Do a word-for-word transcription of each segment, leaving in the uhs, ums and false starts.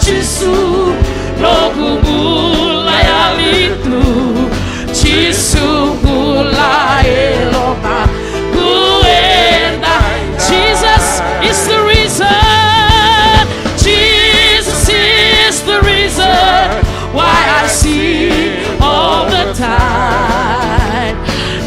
Jisu, noqu bula yali tu. Jisu bula e lomaqu edaidai. Jesus is the reason. Jesus is the reason why I sing all the time.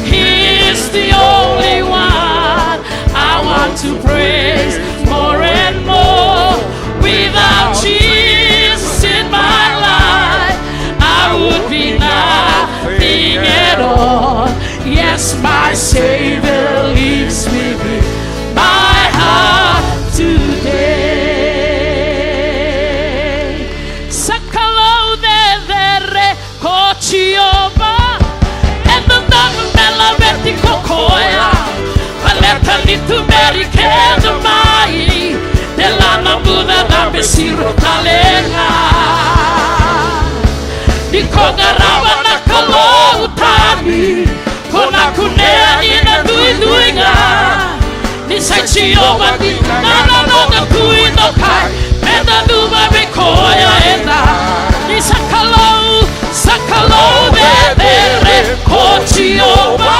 He is the only one I want to praise more and more. Without Jesus in my life, I would be nothing at all. Yes, my Savior lives within my heart today. Sa Kalou cecere ko Jiova, e dodonu me laveti ko koya. Baleta ni tuberi keda mai, delana buca cabe siro tale ga. Ni ko qarava na Kalou tani, ko na kunea ni na duidui ga. Ni sa Jiova dina ga na noda tu i dokai, me da cuva vei koya eda. Ni sa Kalou, sa Kalou cecere ko Jiova,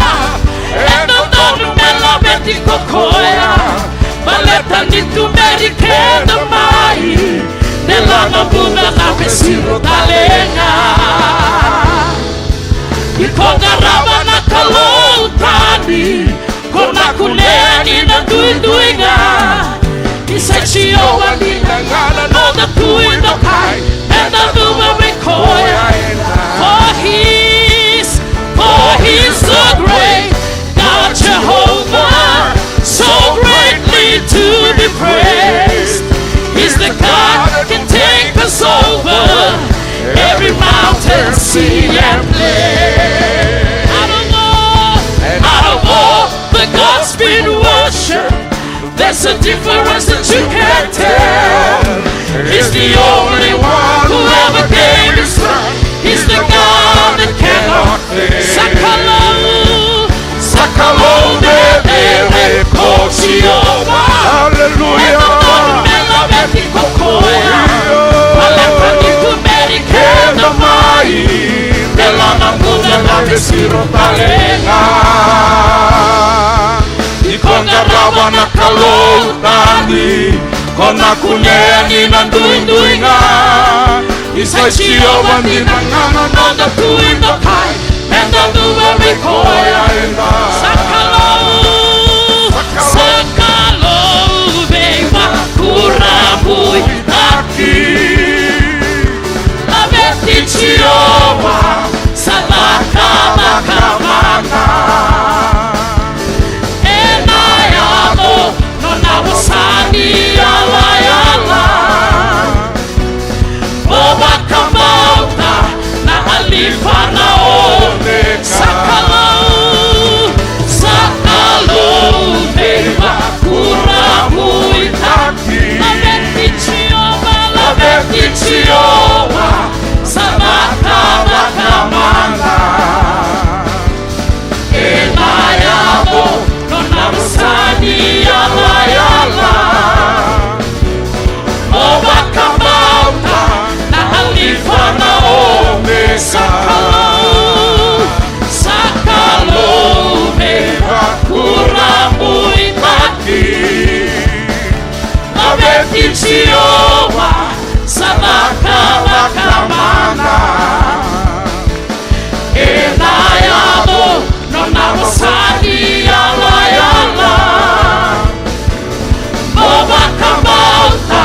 e dodonu me laveti ko koya. Baleta ni tuberi keda mai, delana buca cabe siro tale ga. Ni ko qarava na Kalou tani, ko na kunea ni na duidui ga. Ni sa Jiova dina ga na noda tu i dokai, me da cuva vei koya. For he is, for he is so great, God Jehovah, so greatly to be praised. He's the God that can take us over every mountain, sea and plain. Out of all, out of all the gods been worshipped, there's a difference that you can't tell. He's the only one who ever gave his son. He's the God that cannot fail. Sa Kalou, sa Kalou cecere ko Jiova. Aleluya. E dodonu me laveti ko koya. Baleta ni tuberi keda mai, delana buca cabe siro tale ga. Ni ko qarava na Kalou tani, ko na kunea ni na duidui ga. Ni sa Jiova dina ga na noda tu i dokai, me da cuva vei koya eda. Sa Kalou, sa Kalou veivakurabuitaki. Laveti Jiova, sa cakacaka mada. Ena yaco nona vosa ni yalayala. Mo vakabauta na Alifa na Omeka. Sa Kalou, sa Kalou veivakurabuitaki. Laveti Jiova, laveti Jiova, sa cakacaka mada. Ena yaco nona vosa ni yalayala. Mo vakabauta na Alifa na Omeka. Sa Kalou, sa Kalou veivakurabuitaki. Laveti Jiova, sa cakacaka mada. Ena yaco nona vosa ni yalayala. Mo vakabauta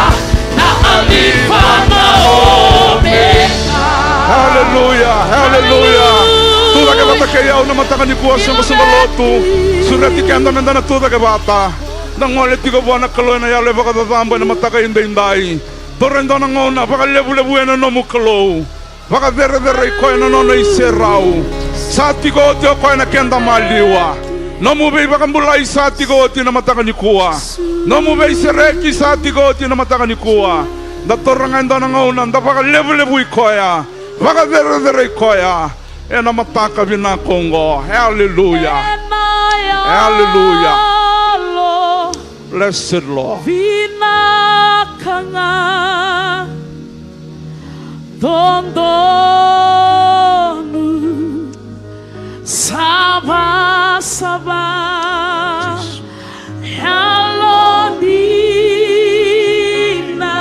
na Alifa na Omeka. Aleluya, aleluya. Tucake vata kei au na mataka nikua, soqosoqo lotu. Sureti keda me da na tucake vata. Da gole tiko vua na Kalou ena yalo e vakacacabo ena mataka edaidai. Taura e dua na gauna, vakalevulevu ena nomu Kalou. Vakacerecerei koya na nona iserau. Sa tiko oti o koya na keda maliwa. Nomu veivakabulai sa tiko oti na mataka nikua. Nomu veisereki sa tiko oti na mataka nikua. Da taura ga e dua na gauna, da vakalevulevui koya. Vakacerecerei koya. Ena mataka vinaka oqo. Aleluya. Aleluya. Blessed Lord. Vinaka ga. dodonu, savasava, yalodina,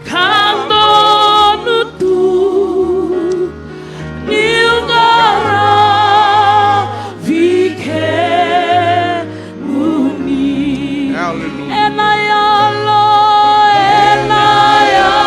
ka donu tu, niu qaravi kemuni. Hallelujah. Ena yalo, ena yalo.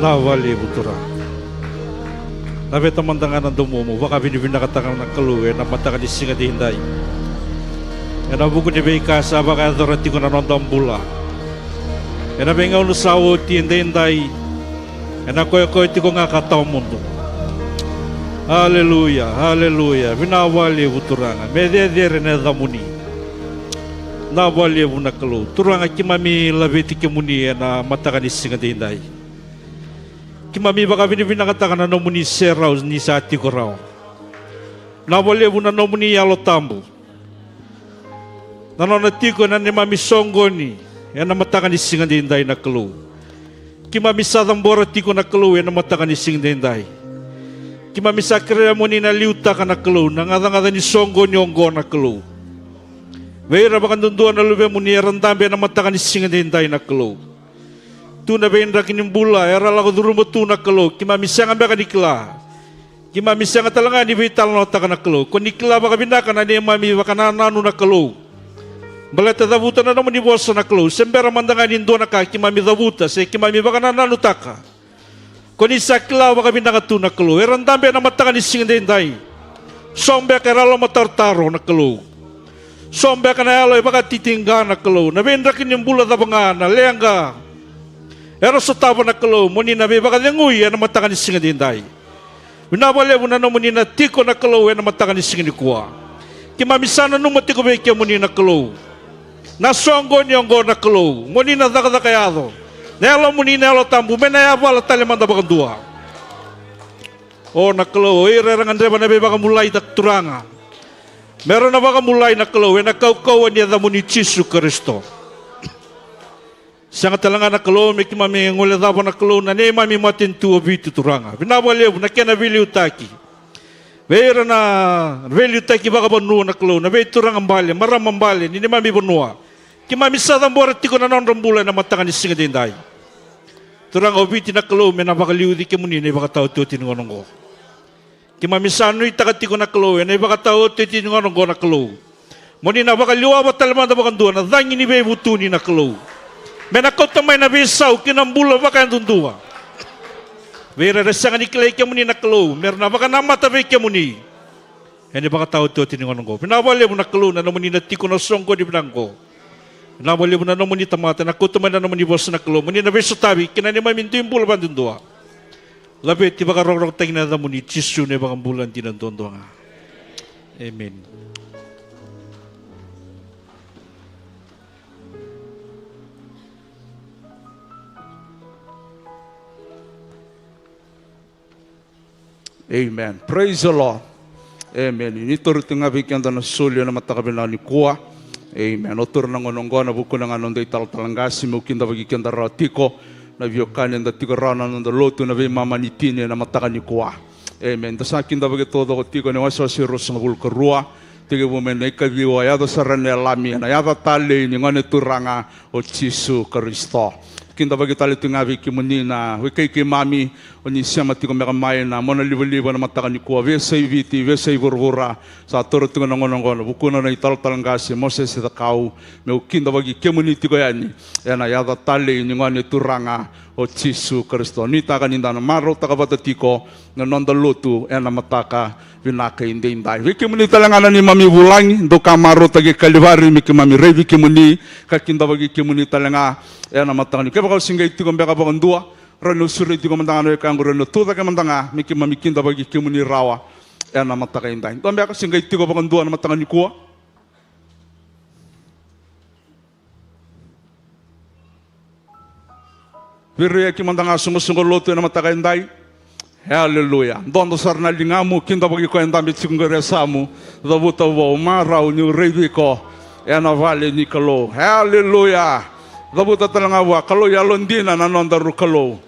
Vinaka vakalevu Turaga. Laveta mada ga na domomu, vakavinavinakataka na Kalou ena mataka ni siga edaidai. Ena vuku ni veika sa vakayacora tiko na noda bula ena veigauna sa oti, edaidai, ena koyakoya tiko ga ka tawamudu. Aleluya, aleluya. Vinaka vakalevu Turaga, me cecere na yacamuni. Vinaka vakalevu na Kalou. Turaga, keimami laveti kemuni ena mataka ni siga edaidai. Keimami vakavinavinakataka na nomuni serau ni sa tiko rawa. Vinaka vakalevu na nomuni Yalo Tabu, na nona tiko ena neimami soqoni ena mataka ni siga edaidai na Kalou. Keimami sa cabora tiko na Kalou ena mataka ni siga edaidai. Keimami sa kerea mo ni na liutaka na Kalou na gacagaca ni soqoni oqo na Kalou. Vei ira vakadudua na luvemuni era dabe ena mataka ni siga edaidai na Kalou. Tu na veidraki ni bula era lako curuma tu na Kalou, keimami sega beka ni kila. Keimami sega tale ga ni veitalanoataka na Kalou. Ko ni kila vakavinaka na neimami vakanananu na Kalou. Baleta cavuta na nomuni vosa na Kalou, se bera mada ga ni dua na ka keimami cavuta se keimami vakanananutaka, ko ni sa kila vakavinaka tu na Kalou. Era dabe ena mataka ni siga edaidai. So beka era lomatarotaro na Kalou. So beka na yalo e vakatitiqa na Kalou. Na veidraki ni bula cava ga, na leqa era sotava na Kalou, mo ni na veivakacegui ena mataka ni siga edaidai. Vinaka vakalevu na nomuni na tiko na Kalou ena mataka ni siga nikua. Keimami sa nanuma tiko vei kemuni na Kalou na soqoni oqo na Kalou, mo ni na cakacaka yaco na Yalomuni na Yalo Tabu me na yavala tale mada vakadua. O na Kalou, o ira era gadreva na veivakabulai, Turaga, me ra na vakabulai na Kalou ena kaukauwa ni yacamuni Jisu Karisito. Sega tale ga na Kalou me keimami guilecava na Kalou na neimami matanitu o Viti, Turaga. Vinaka vakalevu na kena veiliutaki vei ira na veiliutaki vakavanua na Kalou, na veituraga bale, marama bale ni neimami vanua. Keimami sa cabora tiko na nodra bula ena mataka ni siga edaidai. Turaga, o Viti na Kalou me na vakaliuci kemuni na ivakataotioti ni gauna oqo. Keimami sa nuitaka tiko na Kalou ena ivakataotioti ni gauna oqo na Kalou, mo ni na vakaliwava tale mada vakadua na cagi ni veivutuni na Kalou, me na kauta mai na veisau ki na bula vakayadudua vei ira era sega ni kilai kemuni na Kalou, me ra na vakanamata vei kemuni ena ivakataotioti ni gauna oqo. Vinaka vakalevu na Kalou na nomuni na tiko na soqoni vinaka oqo. Vinaka vakalevu na nomuni tamata na kauta mai na nomuni vosa na Kalou, mo ni na veisotavi ki na neimami dui bula vakadudua. Laveti vakarokorokotaki na yacamuni Jisu na iVakabula dina duadua ga. Emeni. Amen. Praise the Lord. Amen. Ni toro tiko ga vei keda na soli ena mataka vinaka nikua. Amen. O toro na gauna oqo na vukuna ga na noda italatala qase meu kidavaki keda rawa tiko na veiwekani eda tiko rawa na noda lotu na veimama ni tini ena mataka nikua. Amen. Da sa kidavaki taucoko tiko ena wasewase ruasagavulu ka rua, tekivu mai na ikaciwa, yaco sara ena Yalami, ena yaca talei ni Gone Turaga o Jisu Karisito. Kidavaki tale tu ga vei kemuni na wekai keimami, o ni sema tiko beka mai na monalivaliva na mataka nikua, veiyasai Viti, veiyasai vuravura. Sa toro tiko na gauna oqo na vukuna na italatala qase Mosese Cakau, meu kidavaki kemuni tiko yani ena yaca talei ni Gone Turaga o Jisu Karisito. Nuitaka ni da na marautaka vata tiko na noda lotu ena mataka vinaka edaidai. Vei kemuni tale ga na neimami vulagi, dou ka marautaki e Kalivari, me keimami raici kemuni ka kidavaki kemuni tale ga ena mataka ni. Kevaka o se qai tiko beka vakadua, rawa ni o sureti iko mada ga na wekaqu, rawa ni o tucake mada ga me keimami kidavaki kemuni rawa ena mataka edaidai. Dua beka se qai tiko vakadua na mataka nikua. Veirai ki mada ga soqosoqo lotu ena mataka edai. Aleluya. Dodo sara na ligamu, kidavaki koya e dabe tiko qori e yasamu. Cavuta vua, marau niu raici iko ena vale ni Kalou. Aleluya. Cavuta tale ga vua, Kalou yalodina na nodaru Kalou.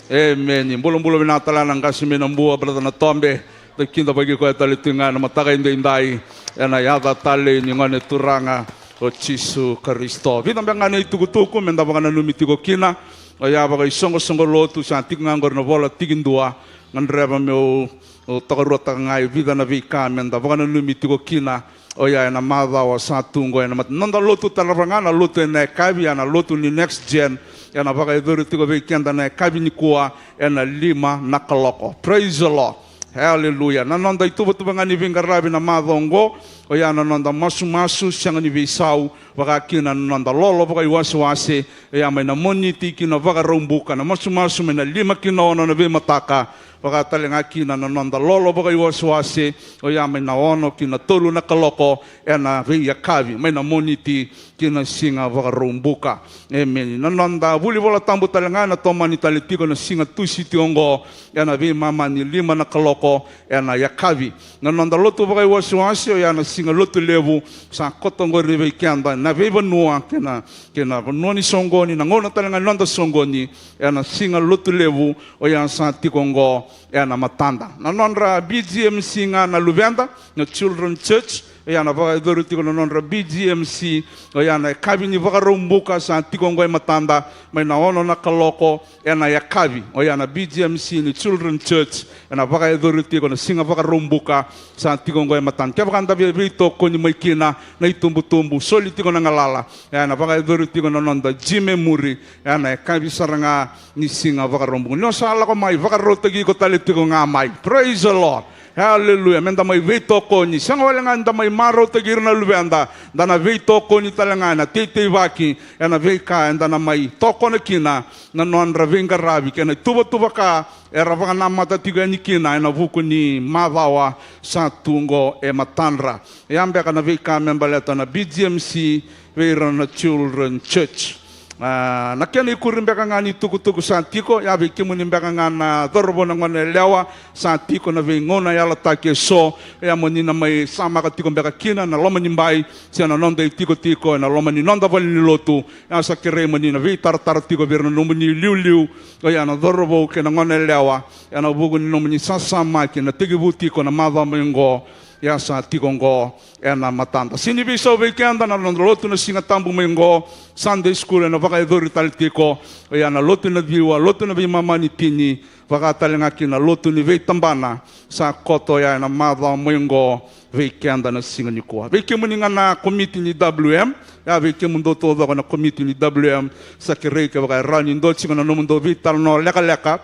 Emeni. Bulabula vinaka tale ga na qase mai Nabua, brother Natobe. Da kidavaki koya tale tu ga ena mataka edaidai ena yaca talei ni Gone Turaga o Jisu Karisito. Vica beka ga na itukutuku meda vakananumi tiko kina. Oya vakaisoqosoqo lotu, sa tiko ga qori na vola tikidua. Gadreva meu tokaruataka ga e vica na veika meda vakananumi tiko kina. Oya ena macawa sa tu qo ena mat-, noda lotu tarava ga na lotu ena yakavi, ya na lotu ni Next Gen. Ena vakayacori tiko vei keda na yakavi nikua ena lima na kaloko. Praise the Lord. Hallelujah. Na noda ituvatuva ga ni veiqaravi na macawa oqo, oya na noda masumasu sega ni veisau, vaka kina na noda lolo vakaiwasewase, oya mai na Moniti ki na Vakaraubuka, na masumasu mai na lima ki na ono na veimataka, vaka tale ga kina na noda lolo vakaiwasewase, oya mai na ono ki na tolu na kaloko ena veiyakavi, mai na Moniti ki na siga Vakaraubuka. Emeni. Na noda vuli Vola Tabu tale ga ena tomani tale tiko na siga Tusi tiko oqo, ena veimama ni lima na kaloko ena yakavi. Na noda lotu vakaiwasewase, oya na siga Lotu Levu, sa koto oqori vei keda na veivanua kei na, kei na vanua ni soqoni, na gauna tale ga ni noda soqoni, ena siga Lotu Levu, oya sa tiko oqo ena matada. Na nodra B G M C ga na luveda, na Children Church, oya na vakayacori tiko na nodra B G M C, oya na yakavi ni Vakaraubuka sa tiko oqo e matada, mai na ono na kaloko ena yakavi, oya na B G M C ni Children Church, ena vakayacori tiko na siga Vakaraubuka sa tiko oqo e matada. Kevaka da via veitokoni mai kina, na itubutubu, soli tiko na galala, ena vakayacori tiko na noda gym e muri, ena yakavi sara ga ni siga Vakaraubuka. Ni o sa lako mai, vakarautaki iko tale tiko ga mai. Praise the Lord. Hallelujah. Meda mai veitokoni. Sega wale ga ni da mai marautaki ira na luveda, da na veitokoni tale ga ena teiteivaki ena veika eda na mai tokona kina na nodra veiqaravi kei na ituvatuva ka era vakanamata tiko yani kina ena vuku ni macawa sa tu oqo e matadra. Ia beka na veika me baleta na B G M C vei ira na Children Church. A, na kena ikuri beka ga ni tukutuku sa tiko, ia vei kemuni beka ga na cauravou, na gone yalewa, sa tiko na veigauna yalataki eso, ia mo ni na mai samaka tiko beka kina na loma ni bai, se na noda itikotiko ena loma ni noda valenilotu, ia sa kerei mo ni na veitaratara tiko vei ira na nomuni iliuliu, oya na cauravou kei na gone yalewa, ena vuku ni nomuni sasamaki na tekivu tiko na macawa mai oqo, ia sa tiko oqo ena matada. Sega ni veisau vei keda na noda lotu na Siga Tabu mai oqo, Sunday school ena vakayacori tale tiko, oya na lotu na ciwa, lotu na veimama ni tini, vaka tale ga kina na lotu ni veitabana, sa koto oya ena macawa mai oqo vei keda na siga nikua. Vei kemuni ga na komiti ni W M, ia vei kemudou taucoko na komiti ni W M, sa kerei kevaka e rawa ni dua tiko na nomudou veitalanoa lekaleka,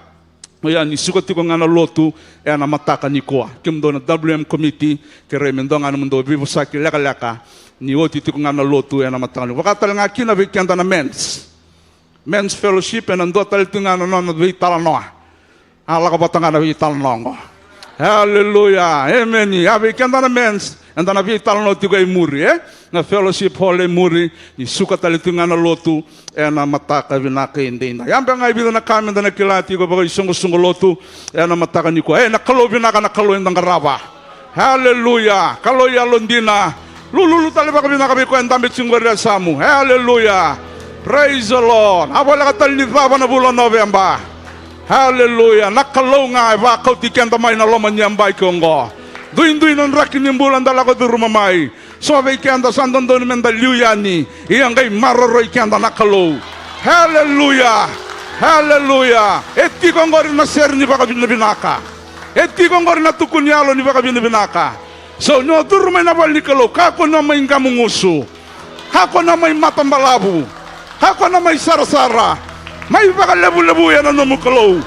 oya ni suka tiko ga na lotu ena mataka nikua. Kemudou na W M komiti, kerei me dua ga nomudou veivosaki lekaleka ni oti tiko ga na lotu ena mataka nikua. Vaka tale ga kina vei keda na men's, men's fellowship, ena dua tale tiko ga na nona veitalanoa. A lako vata ga na veitalanoa oqo. Haleluya. Emeni. Ia vei keda na men's, eda na veitalanoa tiko e muri, e? Na fellowship hall e muri, ni suka tale tiko ga na lotu ena mataka vinaka edaidai. Ia beka ga e vica na ka meda na kila tiko vakaisoqosoqo lotu ena mataka nikua. E, na Kalou vinaka, na Kalou eda qarava. Haleluya. Kalou yalodina. Lululu tale vakavinaka vei koya e dabe tiko qori e yasamu. Haleluya. Praise the Lord. A voleka tale ni cava na vula o Noveba. Haleluya. Na Kalou ga e vakauti keda mai na loma ni yabaki oqo. Duidui na draki ni bula da lako curuma mai. So vei keda sa dodonu meda liu yani, ia qai maroroi keda na Kalou. Haleluya. Haleluya. E tiko oqori na sere ni vakavinavinaka. E tiko oqori na tukuni yalo ni vakavinavinaka. So ni o curu mai na vale ni Kalou, kakua ni o mai qamugusu. Kakua ni o mai matabalavu. Kakua ni o mai sarasara. Mai vakalevulevuya na nomu Kalou.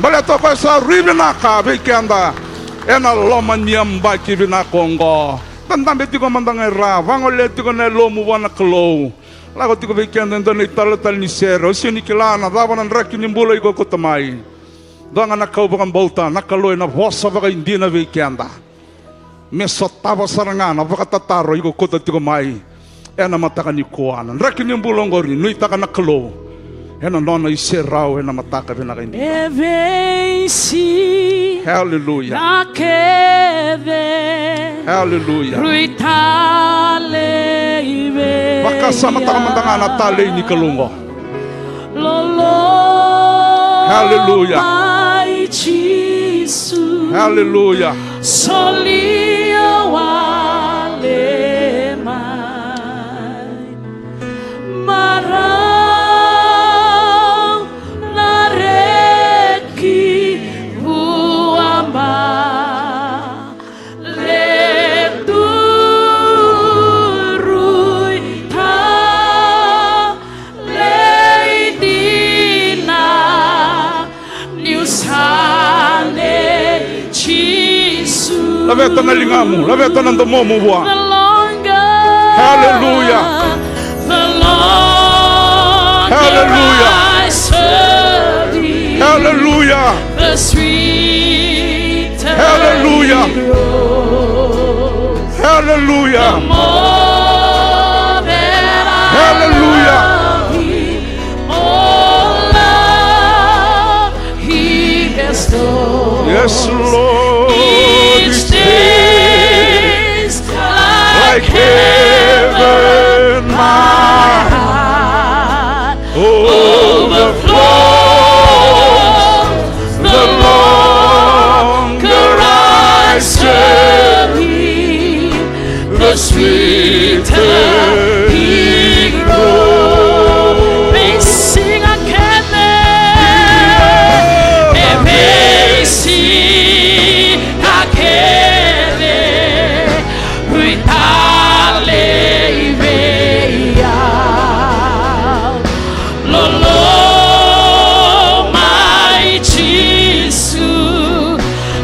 Baleta o koya sa rui vinaka vei keda ena loma ni yabaki vinaka oqo. Da dabe tiko mada ga e ra, vagolea tiko na yalomu vua na Kalou. Lako tiko vei keda e dua na italatala ni sere, au sega ni kila na cava na draki ni bula iko kauta mai. Dua ga na ka au vakabauta, na Kalou ena vosa vakaidina vei keda me sotava sara ga na vakatataro iko kauta tiko mai ena mataka nikua. Na draki ni bula oqori, nuitaka na Kalou ena nona iserau ena mataka vinaka edaidai. E veisiga Hallelujah. Na kece Hallelujah. Rui talei vei Vakasamataka mada ga na talei ni Kalou oqo. Loloma Hallelujah. I Jisu. Hallelujah. Solia wale mai. Marau na reki vuaba. Letu rui talei Laveta na ligamu, laveta na domomu vua. Hallelujah. Hallelujah. Hallelujah. Hallelujah. Hallelujah. Hallelujah. Yes, Lord, each day like heaven, my heart overflows the longer I serve Him, the sweeter He grows. Vei siga kece, e vei siga kece, rui talei vei au. Loloma i Jisu,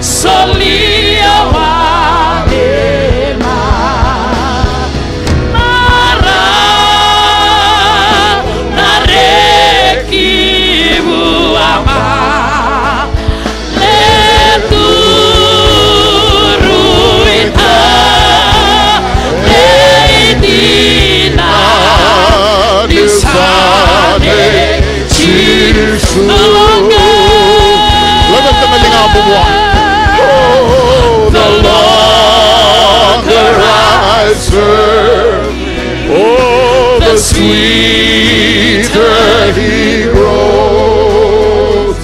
solia wale mai. Na ra, na reki vua mai. Le tu rui talei dina, ni sa nei Jisu. Laveta na ligamu vua. Oh, the longer I serve, oh, the sweeter He grows.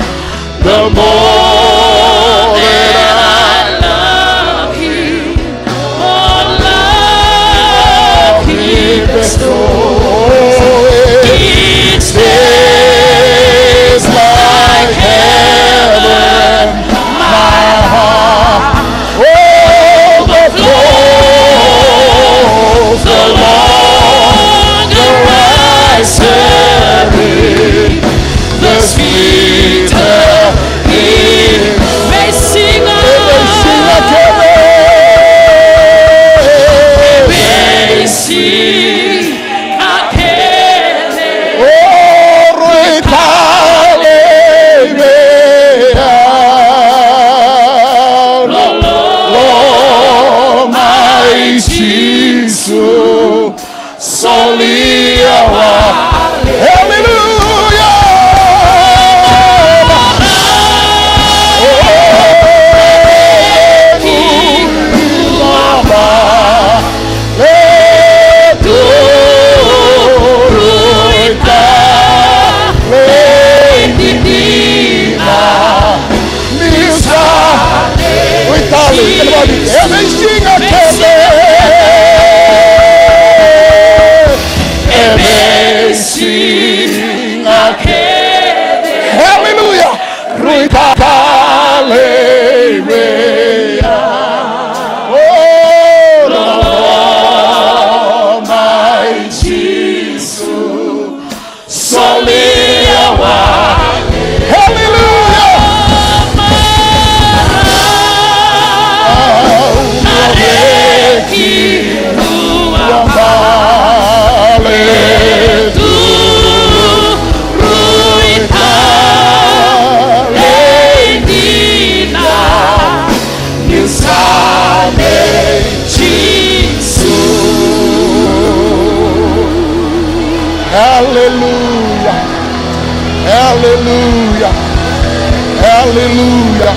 The more that I love Him, more love He bestows. Each day is like heaven, my heart overflows. The longer I serve Him, the sweeter He. E vei siga, e vei siga kece, e vei siga kece, o rui talei vei au. Loloma i Jisu, solia wale. Hallelujah. Ni sa rui talei, e vei siga kece, e vei siga kece. Hallelujah. Rui talei vei au. Oh, loloma i Jisu. Solia wale. Hallelujah. Au na reki vua mai. Tu rui talei dina. Niu sa nei Jisu. Aleluya. Aleluya. Aleluya.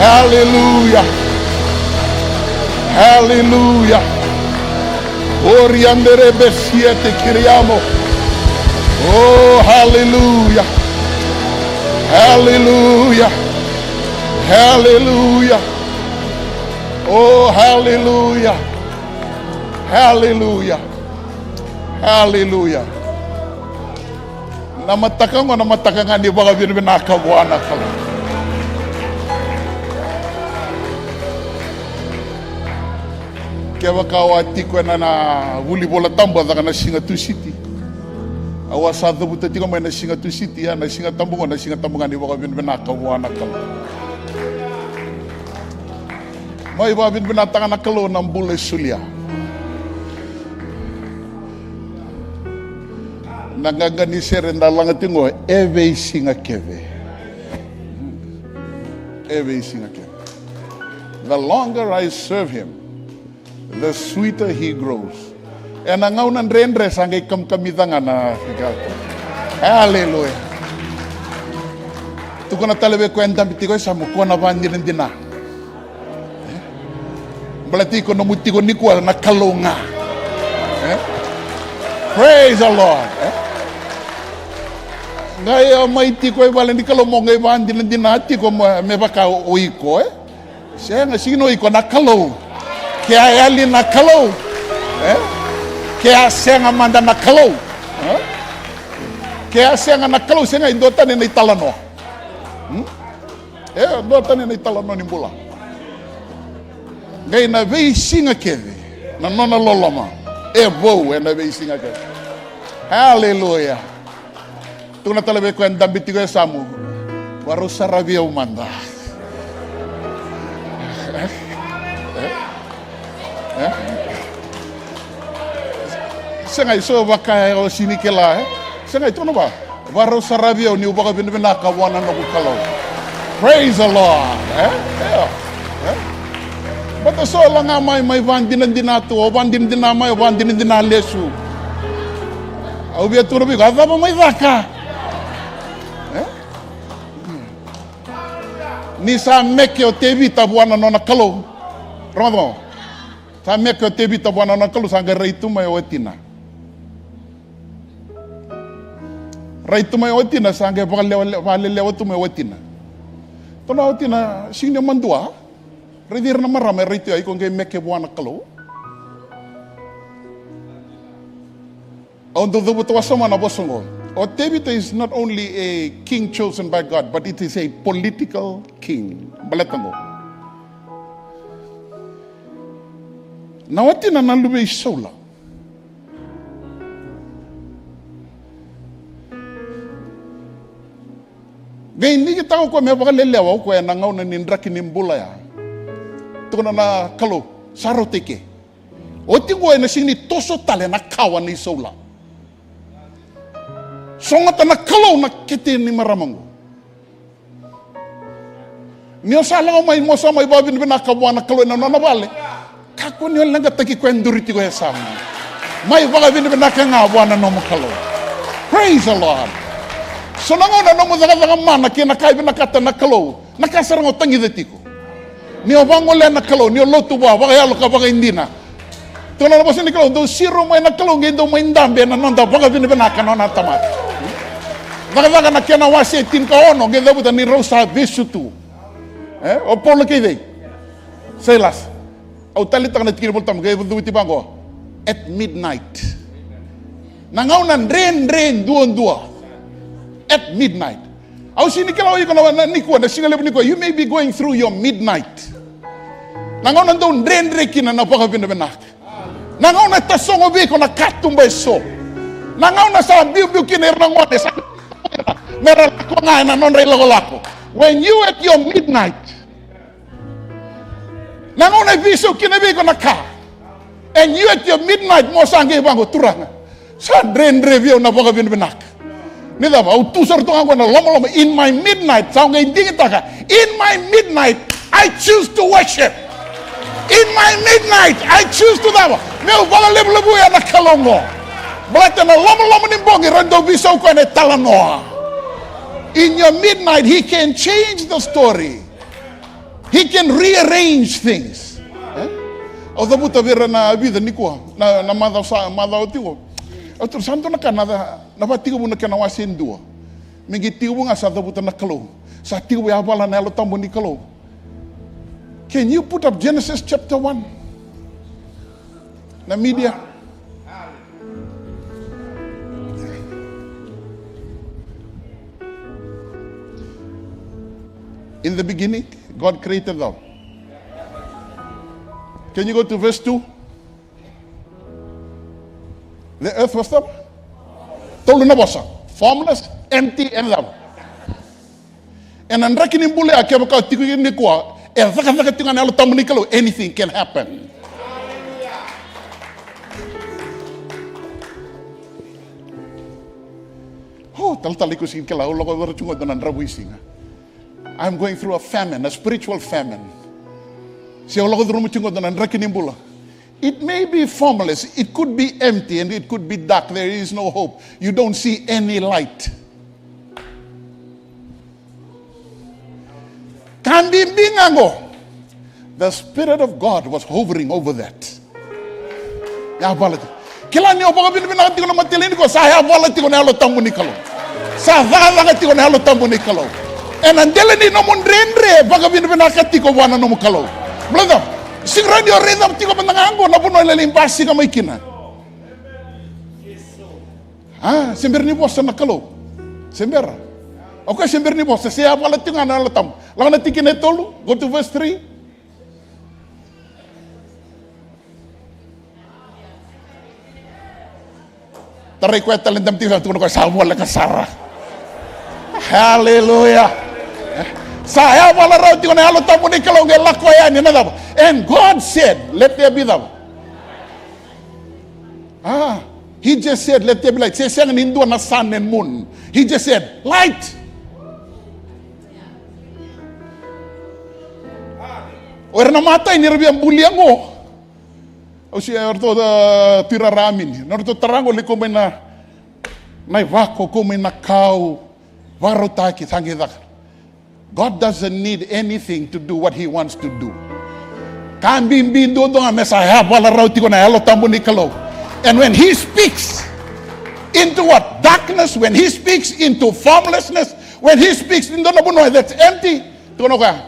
Aleluya. Aleluya. Oriandere besiete kiriamo. Oh, aleluya. Aleluya. Aleluya. Oh, aleluya. Aleluya. Aleluya. Na mataka oqo na mataka ga ni vakavinavinaka vua na Kalou. Kevaka o a tiko ena, na vuli Vola Tabu, a caka na siga Tusiti. Au a sa cavuta tiko mai na siga Tusiti, ia na Siga Tabu oqo na Siga Tabu ga ni vakavinavinaka vua na Kalou. Mai vakavinavinakataka na Kalou na bula e solia. Na qaqa ni sere da laga tiko qo, e veisiga kece. E veisiga kece. The longer I serve him, the sweeter he grows. Ena gauna dredre sa qai kamikamica ga na. Aleluya. Tukuna tale vei koya e dabe tiko e yasamu, ko na vakadinadina. Baleta iko nomu tiko nikua na Kalou ga. E? Praise the Lord. E? Qai o mai tiko e vale ni Kalou mo qai vakadinadina tiko me, me vaka o iko, e? Sega, sega ni o iko na Kalou. Ke a yali na Kalou, e? Ke a sega mada na Kalou, e? Ke a sega na Kalou, sega e dua tani na italanoa. Hmm? E dua tani na italanoa ni bula. Qai na veisiga kece na nona loloma e vou ena veisiga kece. Aleluya. Tukuna tale vei koya e dabe tiko e yasamu, varau saravi au mada. E? E? Sega, e so vaka o sega ni kila, e? Sega, e tukuna vua, varau saravi au niu vakavinavinaka vua na noqu Kalou. Praise the Lord. E? E? E? Baleta so la ga mai, mai vakadinadina tu, o vakadinadina mai, o vakadinadina lesu. Au via tukuna vei iko, a cava mai caka? E? Ni sa meke o Tevita vua na nona Kalou. Rogoca. Sa meke o Tevita vua na nona Kalou, sa qai rai tu mai o watina. Rai tu mai o watina, sa qai vakalelewa, vakalelewa tu mai o watina. Tukuna o watina, sega ni o madua. Raici ira na marama, e rai tu ya, iko qai meke vua na Kalou. Au dau cavuta wasoma na vosa oqo. O Tevita is not only a king chosen by God, but it is a political king. Baleta oqo. Na watina na luve i Saula. Qai digitaka o koya me vakalelewa o koya ena gauna ni draki ni bula ya. Tukuna na Kalou, sa rauta i ke. Oti qo ena sega ni toso tale na kawa nei Saula. Sogota na Kalou na kete ni marama qo. Ni o sa lako mai mo sa mai vakavinavinaka vua na Kalou ena nona vale, kakua ni o leqataki koya e duri tiko e yasamu. Mai vakavinavinaka ga vua na nomu Kalou. Praise the Lord. So na gauna nomu cakacaka mana kei na ka e vinakata na Kalou, na ka sara ga o tagica tiko. Ni o vagolea na Kalou, ni o lotu vua vakayalo ka vakaidina. Tukuna na vosa ni Kalou, dou siro mai na Kalou, qai dou mai dabe ena noda vakavinavinaka na nona tamata. Cakacaka na kena wase e tinikaono, qai cavuta ni rau sa vesu tu. E? O Paula kei cei? Sailas. Au taleitaka na tikina Vola Tabu, qai cavuti vaqo. At midnight. Na gauna dredre duadua. At midnight. Au sega ni kila o iko na, na, nikua, na siga levu nikua. You may be going through your midnight. Na gauna dau dredre kina na vakavinavinaka. Na gauna e tasogo vei iko na katuba eso. Na gauna sa biubiu kina ira na gone sa me ra lako ga ena nodra ilakolako. When you at your midnight. Na gauna e veisau kina vei iko na ka. And you at your midnight, mo sa qai vaqo, Turaga, sa dredre vei au na vakavinavinaka. Ni cava, au tu sara tu ga qo ena lomaloma. In my midnight, sa au qai digitaka. In my midnight, I choose to worship. In my midnight, I choose to cava? Meu vakalevulevuya na Kalou qo. Baleta na lomaloma ni bogi, ra dau veisau koya na italanoa. In your midnight, he can change the story. He can rearrange things. E? Au cavuta vei ira na vica nikua, na, na macawa sa, macawa tiko. Au tukuna sa dua na ka na, na Vakatekivu na kena wase e dua. Me qai tekivu ga sa cavuta na Kalou. Sa tekivu yavala na Yalo Tabu ni Kalou. Can you put up Genesis chapter one? Na media. In the beginning, God created them. Can you go to verse two? The earth was the, tolu na vosa. Formless, empty, and love. Ena draki ni bula ya, kevaka o tiko nikua, E cakacaka tiko ga na Yalo Tabu ni Kalou, anything can happen. O, talatala, iko sega ni kila, au lako curuma tiko e dua na dravuisiga. I'm going through a famine, a spiritual famine. Se au lako curuma tiko e dua na draki ni bula. It may be formless, it could be empty, and it could be dark. There is no hope. You don't see any light. Ka bibi ga qo. The Spirit of God was hovering over that. Yavala tiko. Kila ni o vakavinavinaka tiko na mataka lailai nikua, sa yavala tiko na Yalo Tabu ni Kalou. Sa cakacaka tiko na Yalo Tabu ni Kalou. Ena dela ni nomu dredre, vakavinavinaka tiko vua na nomu Kalou. Brother, sega ni o raica tiko mada ga qo na vanua e lailai basika mai kina. A, se bera ni vosa na Kalou. Se bera. O koya se bera ni vosa, se yavala tiko ga na Yalo Tabu. Lako na tikina e tolu, go to verse three. Tarai koya tale, dabe tiko, sa tukuna o koya sa voleka sara. Haleluya. Sa yavala rawa tiko na Yalo Tabu ni Kalou qai lako yani, na cava? And God said, let there be cava? Ah, he just said, let there be light. Se sega ni dua na sun and moon. He just said, light. O ira na matai ni ra via bulia qo. Au se, o ratou, a, tuirara amini. Na ratou tara qo, lai kau mai na, na ivako, kau mai na kau. Vakarautaki, sa qai caka. God doesn't need anything to do what he wants to do. Ka bibi duadua ga me sa yavala rawa tiko na Yalo Tabu ni Kalou. And when he speaks into what? Darkness, when he speaks into formlessness, when he speaks into na vanua that's empty, tukuna o koya,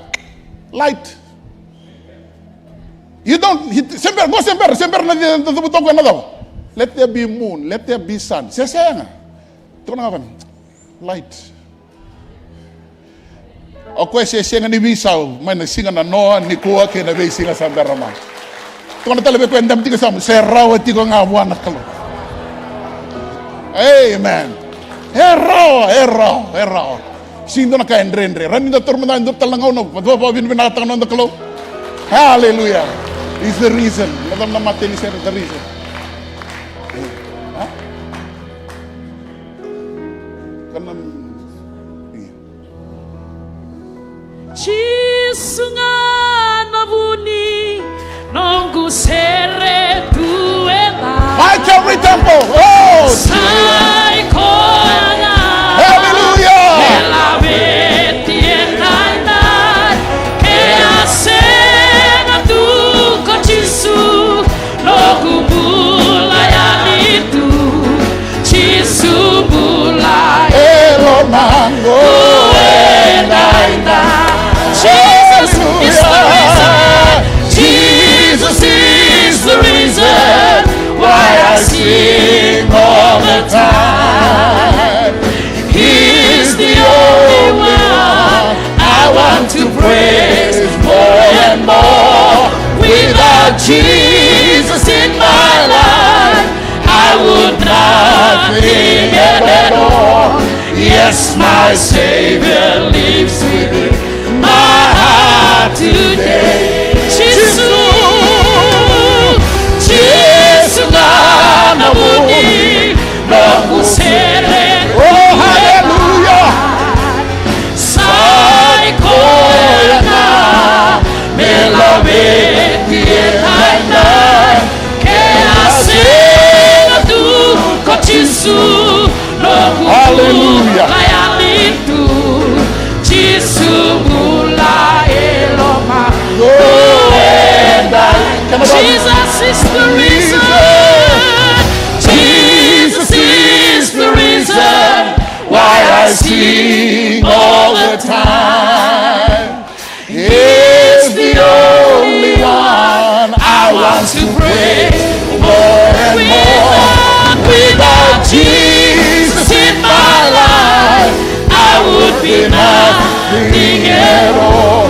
light. You don't, he, se bera, qo se bera, se bera na, na, na, na, na, na, let there be moon, let there be sun. Se sega. Tukuna o koya, light. O koya se sega ni veisau mai na siga na Noa, nikua kei na veisiga sa bera mai. Tukuna tale vei koya e dabe tiko e yasamu, se rawa tiko ga vua na Kalou. Amen. E rawa, e rawa, e rawa. Sega ni dua na ka e dredre. Rawa ni da taura mada e dua tale na gauna, vakavinavinakataka na noda Kalou. Hallelujah. Is the reason. Na cava na matai ni sere, the reason. Ha? Ka na, ia. Jisu ga na vu ni noqu sere tu e la. Mai Calvary Temple. Oh! Sa i koya ga. Hallelujah. Me laveti ena idai. Ke a sega tu ko Jisu, noqu bula yali tu. Jisu bula e lomaqu e daidai. Jesus is the reason. Jesus is the reason why I sing all the time. He's the only one I want to praise more and more. Without Jesus in my life, I would nothing at all. Yes, my Savior lives within my heart today. Jisu, Jisu ga na vu ni noqu sere. Oh, hallelujah. Sa i koya ga me laveti ena idai. Ke a sega tu ko Jisu, noqu bula yali tu. Jisu bula e lomaqu e daidai. Jesus is the reason. Jesus is the reason why I sing all the time. He's the only one I want to praise more and more. Without Jesus in my life, I would be nothing at all.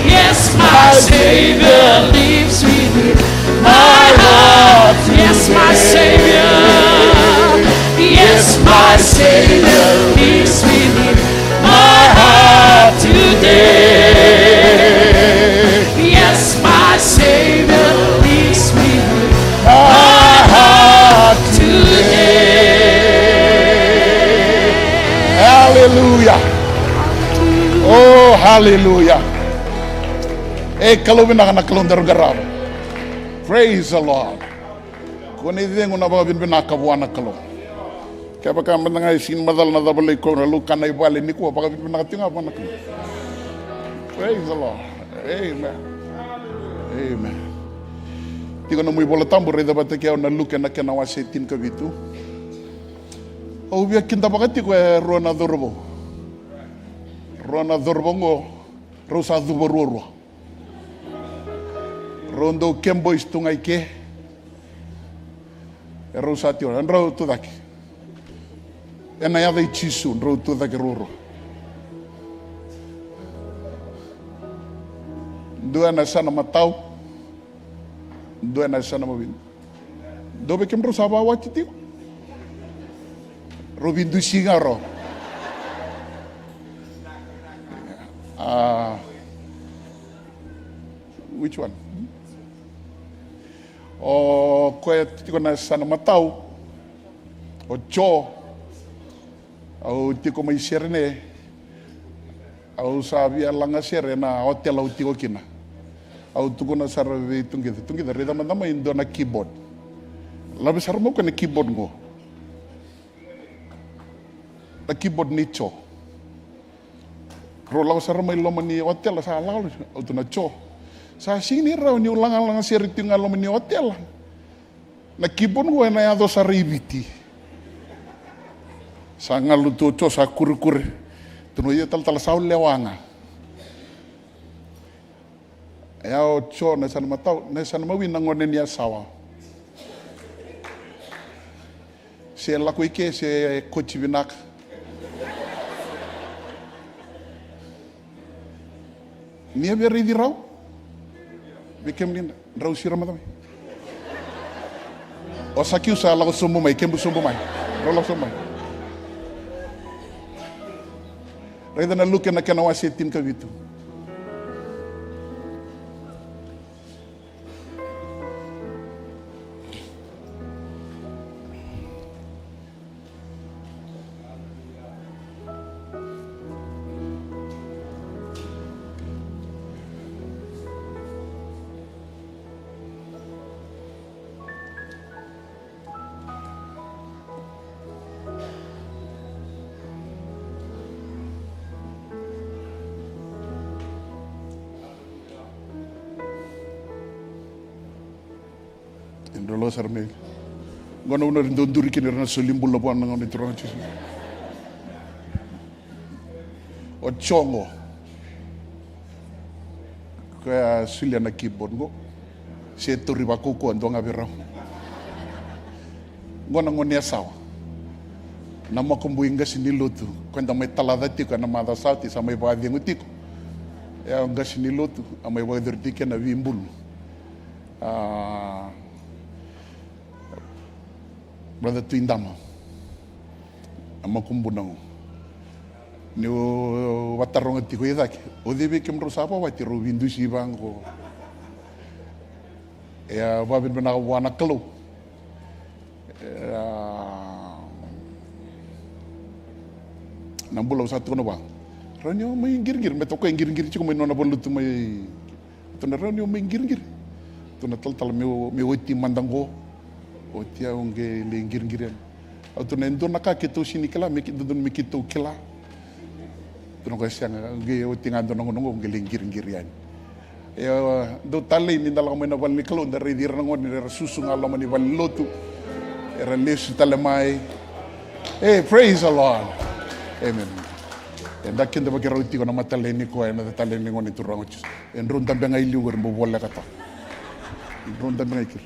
Yes, my Savior lives within my heart today. Yes, my Savior. Yes, my Savior lives within my heart today. Hallelujah. E Kalou vinaka na Kalou daru qarava. Praise the Lord. Ko na icegu na vakavinavinaka vua na Kalou. Kevaka mada ga e sega ni macala na cava lai kau na lukana i vale nikua, vakavinavinaka tiko ga vua na Kalou. Praise the Lord. Amen. Amen. Tiko na nomu iVola Tabu, raica vata kei au na Luke na kena wase tinikavitu. Au via kidavaka tiko e rua na cauravou. Rua na cauravou oqo, rau sa cuva ruarua. Rau dau ke boys tu ga i ke. E rau sa tiko, e drau tucake. Ena yaca i Jisu, drau tucake ruarua. Dua ena yasana matau, dua ena yasana mawi. Dua vei kemudrau sa vakawati tiko. Rau veidusi ga rau. Ah, which one? O koya tiko na yasana matau, o Jo. Au tiko mai Sydney. Au sa via lagasere ena hotel au tiko kina. Au tukuna sara vei Tuqica, Tuqica, raica mada mai e dua na keyboard. Lave sara mai o koya na keyboard qo. Na keyboard nei Jo. Rau lako sara mai loma ni hotel, sa lako, au tukuna, Jo, sa sega ni rawa niu lagalaga sere tiko ga loma ni hotel. Na keyboard qo ena yaco sara i Viti. Sa galu tu o Jo, sa kurekure. Tukuna o ia talatala, sa au lewa ga. Ia o Jo na yasana matau, na yasana mawi na gone ni Yasawa. Se lako i ke se koti vinaka. Ni a via raici rau. Vei kemuni drau sira mada mai. O Sakiu sa lako sobu mai, kebu sobu mai. Drau lako sobu mai. Raica na Luke na kena wase tinikavitu. E dro lo sara mai. Qo na vanua era dau duri kina ira na soli bula vua na Gone Turaga Jisu. O Jo qo. Koya solia na keyboard qo. Se tauri vakaukauwa dua ga vei rau. Qo na gone Yasawa. Na makubui qase ni lotu. Koya da mai talaca tiko ena macawa sa oti, sa mai vakacegu tiko. E a qase ni lotu, a mai vakayacori tiko ena veibulu. A, Brother Tui Dama, a makubuna qo. Niu vataroga tiko i cake, o cei vei kemudrau sa vakawati, rau veidusi vaqo. E a vakavinavinaka vua na Kalou. E a, na bula au sa tukuna vua. Rau ni o mai qiriqiri, me toka e qiriqiri tiko mai nona valutu mai. Tukuna rau ni o mai qiriqiri. Tukuna talatala meu, meu oti mada qo. Oti au qai lai qiriqiri yani. Au tukuna e dua na ka keitou sega ni kila, me ke, dodonu me keitou kila. Tukuna koya sega, au qai oti ga dua na gauna qo, au qai lai qiriqiri yani. E dau talei ni da lako mai na vale ni Kalou, da raici ira na gone, era susu ga loma ni vale ni lotu. Era lesu tale mai. Hey, praise the Lord. Amen. Eda kidavaki rau tiko na mataka lailai nikua ena mataka lailai ni Gone Turaga o Jisu. E drau dabe ga i liu qori, bau voleka toka. E drau dabe ga i keri.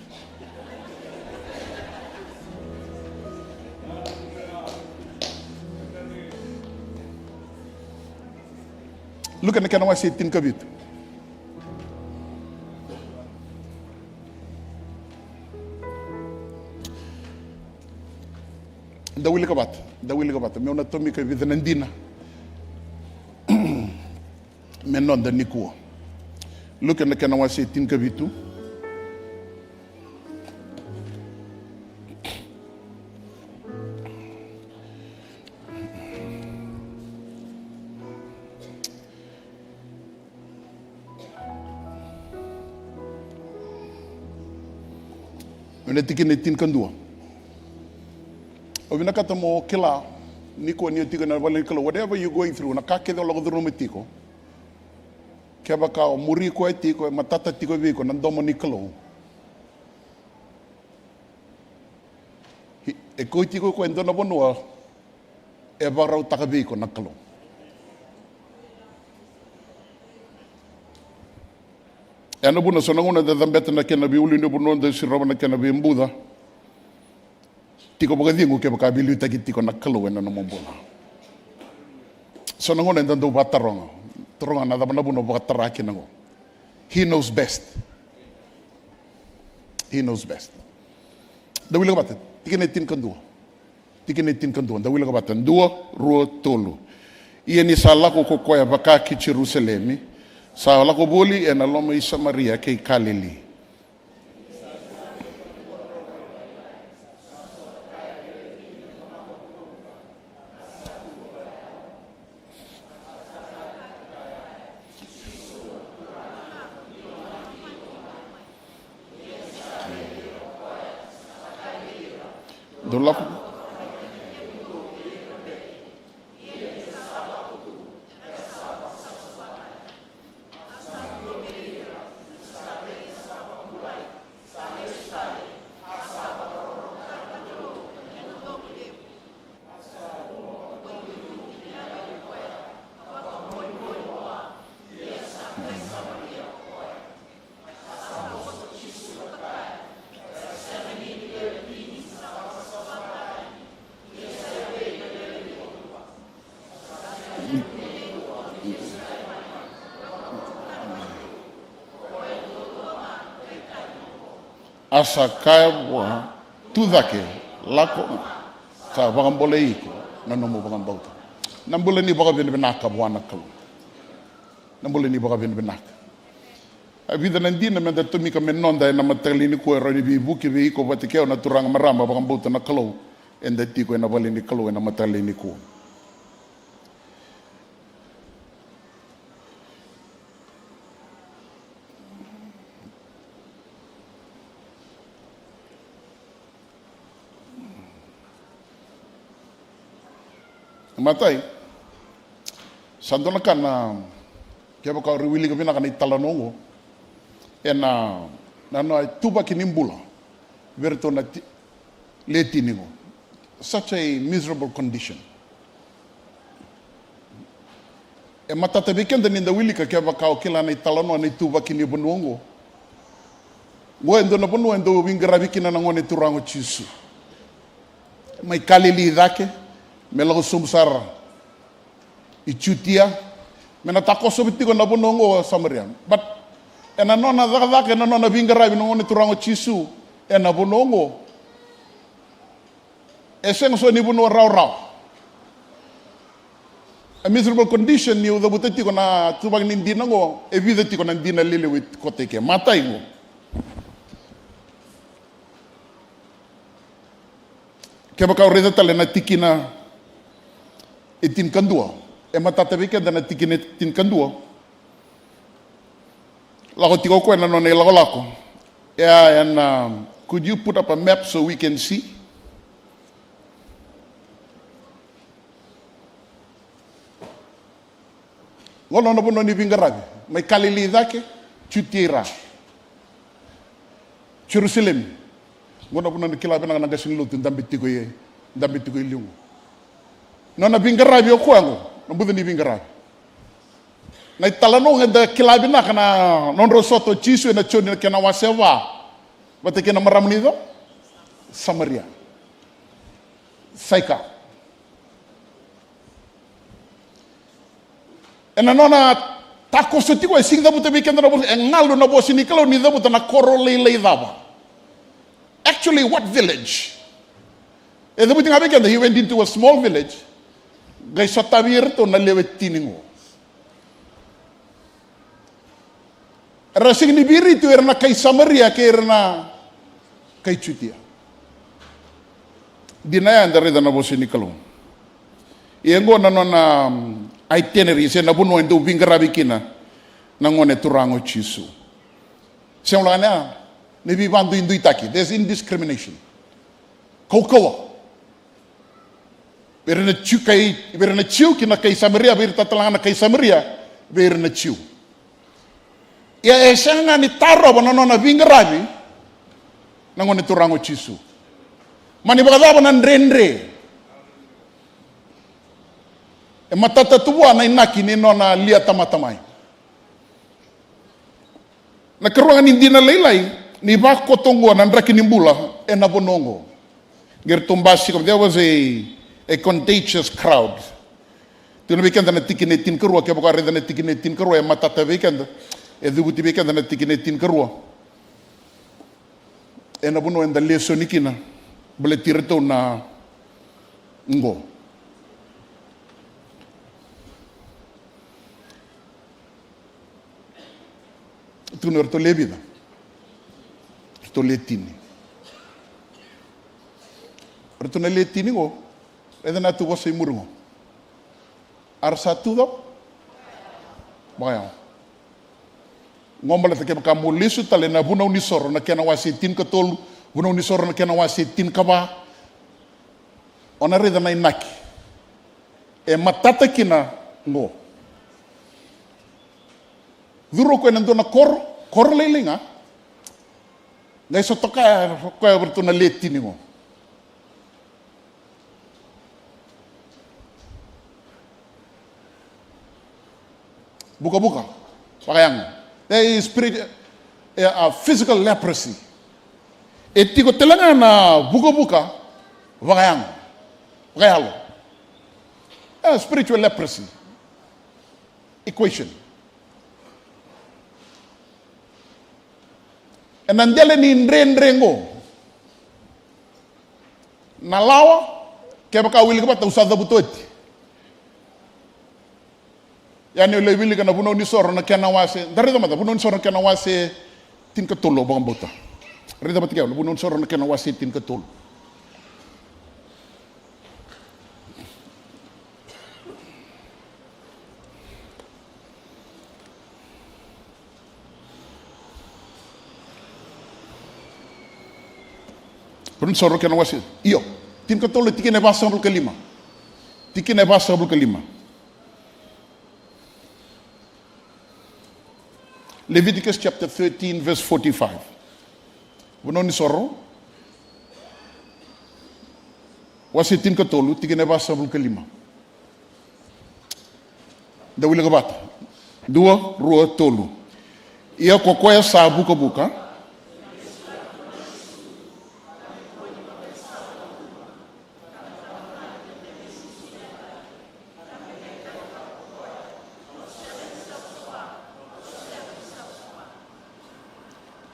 Luke na kena wase tinikavitu. Da wilika vata, da wilika vata. Meu na tomika e vica na dina me noda nikua. Luke na kena wase tinikavitu. Ena tikina e tinikadua. Au vinakata mo kila nikua ni o tiko ena vale ni Kalou, whatever you going through, na ka kece o lako curuma tiko, kevaka o muri koya tiko, e matata tiko vei iko na domo ni Kalou. E kauti iko e dua na vanua e vakarautaka vei iko na Kalou. Ena vuna so na gauna da cabeta na kena veiulunivanua, da sirova na kena veibuca, tiko vakacegu kevaka veiliutaki tiko na Kalou ena nomu bula. So na gauna eda dau vakataroga, taroga na cava na vuna vakatara kina qo. He knows best. He knows best. Da wilika vata, tikina e tinikadua. Tikina e tinikadua, da wilika vata, dua, rua, tolu. Ia ni sa lako ko koya vaka ki Jerusalemi, sa lako voli ena loma i Samaria kei Kalili. Dou lako. A sa kaya vua, tu cake, lako, sa vakabolei iko na nomu vakabauta. Na bula ni vakavinavinaka vua na Kalou. Na bula ni vakavinavinaka. A vica na dina meda tomika me noda ena mataka lailai nikua, e rawa ni veivuke vei iko vata kei au na turaga, marama vakabauta na Kalou. Eda tiko ena vale ni Kalou ena mataka lailai nikua. Matai, sa dua na ka na, kevaka o wilika vinaka na italanoa oqo, ena, na, na ituvaki ni bula vei iratou na ti-, le tini qo. Such a miserable condition. E matata vei keda ni da wilika, kevaka o kila na italanoa, na ituvaki ni vanua oqo. Oqo e dua na vanua e dau veiqaravi kina na Gone Turaga o Jisu. Mai Kalili cake, me lako sobu sara i Jutia, me na takoso tiko na vanua oqo o Samaria. But ena nona cakacaka, ena nona veiqaravi na Gone Turaga o Jisu ena vanua oqo, e sega soti ni vanua rawarawa. A miserable condition niu cavuta tiko na tuvaki ni dina oqo, e vica tiko na dina lelevu e koto i ke. Matai oqo. Kevaka o raica tale na tikina e tinikadua, e matata vei keda na tikina e tinikadua. Lako tiko o koya na nona ilakolako. Yeah, and, um, could you put up a map so we can see? Qo na nona vanua ni veiqaravi, mai Kalili cake, Jutia i ra, Jerusalemi. Qo na vanua ni kila vinaka na qase ni lotu, dabe tiko i, dabe tiko i liu. Nona veiqaravi o koya qo, na buca ni veiqaravi. Na italanoa eda kila vinaka na nodrau sota o Jisu ena Joni na kena wase va, vata kei na marama ni ca, Samaria. Saika. Ena nona takoso tiko, e sega ni cavuta vei keda na vosa, e galu na vosa ni Kalou ni cavuta na koro lailai cava. Actually, what village? E cavuti ga vei keda, he went into a small village. Qai sotavi iratou na lewe tini qo. Era sega ni veiraici tu ira na kai Samaria kei ira na kai Jutia. Dina ya eda raica na vosa ni Kalou. Ia qo na nona, mm, itinerary, se na vanua e dau veiqaravi kina na Gone Turaga o Jisu. Sega walega ni ya, Na veivakaduiduitaki, there's indiscrimination. Kaukauwa. Vei ira na Jiu, kai, vei ira na Jiu ki na kai Samaria, vei ira tale ga na kai Samaria, vei ira na Jiu. Ia e sega ga ni tarova na nona veiqaravi na Gone Turaga o Jisu. Mani vakacava na dredre? E matata tu vua na inaki ni nona lia tamata mai. Na karua ga ni dina lailai ni vakoto oqo na draki ni bula ena vanua oqo. Qai ratou basika, there was a, a contagious crowd. Tukuna vei keda na tikina e tinikarua, kevaka raica na tikina e tinikarua, e matata vei keda, e cuvuti vei keda na tikina e tinikarua. Ena vanua eda lesoni kina, baleti iratou na qo. Tukuna o ratou le vica? Ratou le tini. O ratou na le tini qo, raica na tu vosa i muri qo. A ra sa tu cava? Vakayawa. Qo baleta kevaka mo lesu tale na Vunau ni Soro na kena wase tinikatolu, Vunau ni Soro na kena wase tinikava, o na raica na inaki e matata kina qo. Curu o koya ena dua na koro, koro lailai ga. Qai sotakaya o koya vei ratou na le tini qo. Vukavuka vakayago. There is spirit, eh, uh, physical leprosy. E tiko tale ga na vukavuka vakayago, vakayalo. Eh, spiritual leprosy equation. Ena dela ni dredre qo, na lawa, kevaka wilika vata au sa cavuta oti. Ia ni o lai wilika na Vunau ni Soro na kena wase, da raica mada, Vunau ni Soro na kena wase tinikatolu, au vakabauta. Raica mada ke, Vunau ni Soro na kena wase tinikatolu. Vunau ni Soro kena wase, io, tinikatolu, tikina e vasagavulu ka lima. Tikina e vasagavulu ka lima. Leviticus chapter thirteen, verse forty-five. Vunau ni Soro, wase tinikatolu, tikina e vasagavulu ka lima. Da wilika vata. Dua, rua, tolu. Ia ko koya sa vukavuka.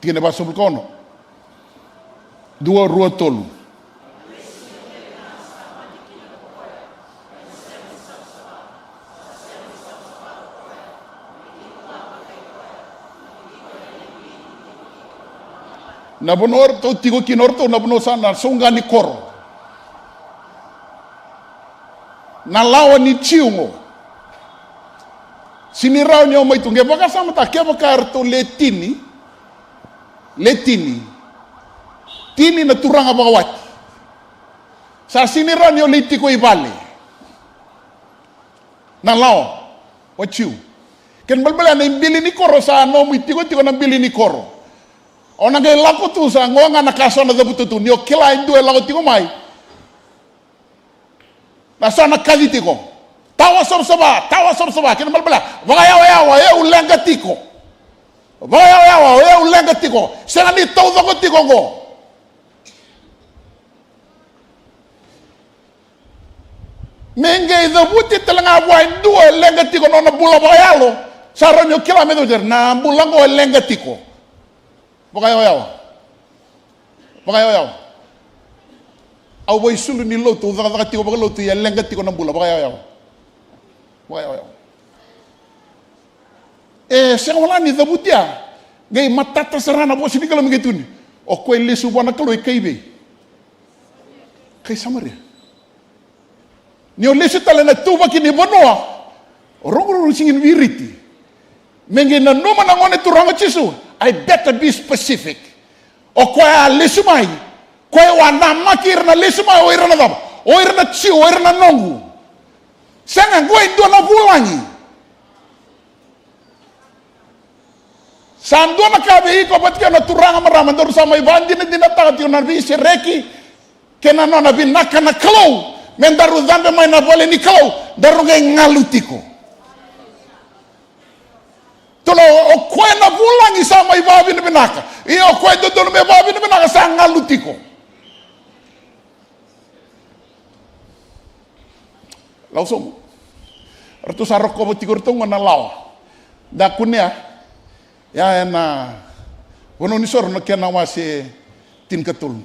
Tikina e vasagavulu ka ono. Dua, rua, tolu. Na vanua o ratou tiko kina o ratou, na vanua sa na sauqa ni koro. Na lawa ni Jiu qo. Sega ni rawa ni o mai tu qai vakasamataka, kevaka eratou le tini, le tini, tini na turaga vakawati. Sa sega ni rawa ni o lai tiko i vale. Na lawa o Jiu. Kena ibalebale na ibili ni koro sa nomu itikotiko na bili ni koro. O na qai lako tu sa qo ga na ka so na cavuta tu ni o kila e dua e lako tiko mai. Na so na kaci tiko. Tawa savasava, tawa savasava, kena ibalebale vakayawayawa, e au leqa tiko. Vakayawayawa, e au leqa tiko. Sega ni taucoko tiko qo. Me qai cavuti tale ga vua e dua e leqa tiko na nona bula vakayalo. Sa rawa ni o kila me cavuti, na bula qo e leqa tiko. Vakayawayawa. Vakayawayawa. Au vakaisulu ni lotu, au cakacaka tiko vakalotu, ia leqa tiko na bula, vakayawayawa. Vakayawayawa. E sega wala ni cavuti ya. Qai matata sara na vosa ni Kalou me qai tukuni, o koya e lesu vua na Kalou e kai vei? Kai Samaria. Ni o lesu tale na ituvaki ni vanua, o rogorogo sega ni viriti. Me qai nanuma na Gone Turaga o Jisu, I better be specific. O koya a lesu mai, koya au a namaki ira na lesu mai, o ira na cava? O ira na Jiu, o ira na noqu. Sega, qo e dua na vulagi. Sa dua na ka vei iko vata kei au na turaga, marama, daru sa mai vakadinadinataka tiko na veisereki kei na nona vinaka na Kalou, me daru cabe mai na vale ni Kalou, daru qai galu tiko. Tolo, o koya na vulagi sa mai vakavinavinaka. Ia o koya e dodonu me vakavinavinaka sa galu tiko. Lau sobu. Ratou sa rokova tiko ratou ga na lawa. Da kunea. Ia ena Vanua ni Soro na kena wase tinikatolu.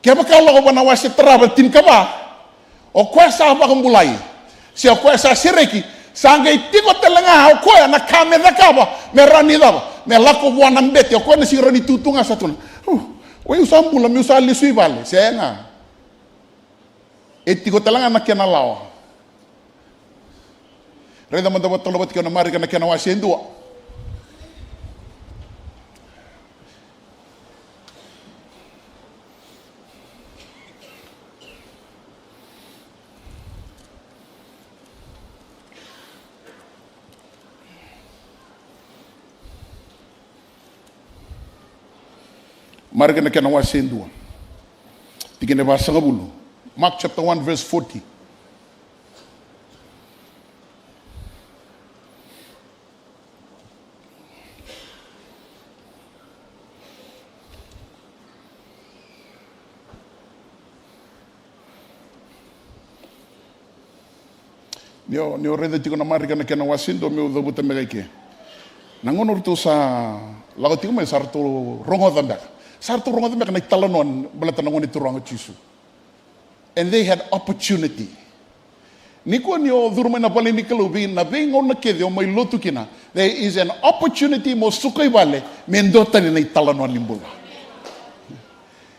Kevaka o lako vua na wase tarava tinikava, o koya sa vakabulai, se o koya sa sereki, sa qai tiko tale ga o koya na ka me cakava, me rawa ni cava, me lako vua na bete. O koya na sega ni rawa ni tutu ga, sa tukuna, "Uh, o yau sa bula, meu sa lesu i vale." Sega. E tiko tale ga na kena lawa. Raica mada vakatotolo vata kei au na Marika na kena wase e dua. Marika na kena wase e dua, tikina e vasagavulu. Mark chapter one verse forty. Ni o, ni o raica tiko na Marika na kena wase e dua, meu cavuta me kai ke. Na gauna ratou sa lako tiko mai, sa ratou rogoca beka. Sa ratou rogoca beka na italanoa baleta na Gone Turaga o Jisu. And they had opportunity. Nikua ni o curu mai na vale ni Kalou, vei na veigauna kece o mai lotu kina, there is an opportunity mo suka i vale me duatani na italanoa ni bula.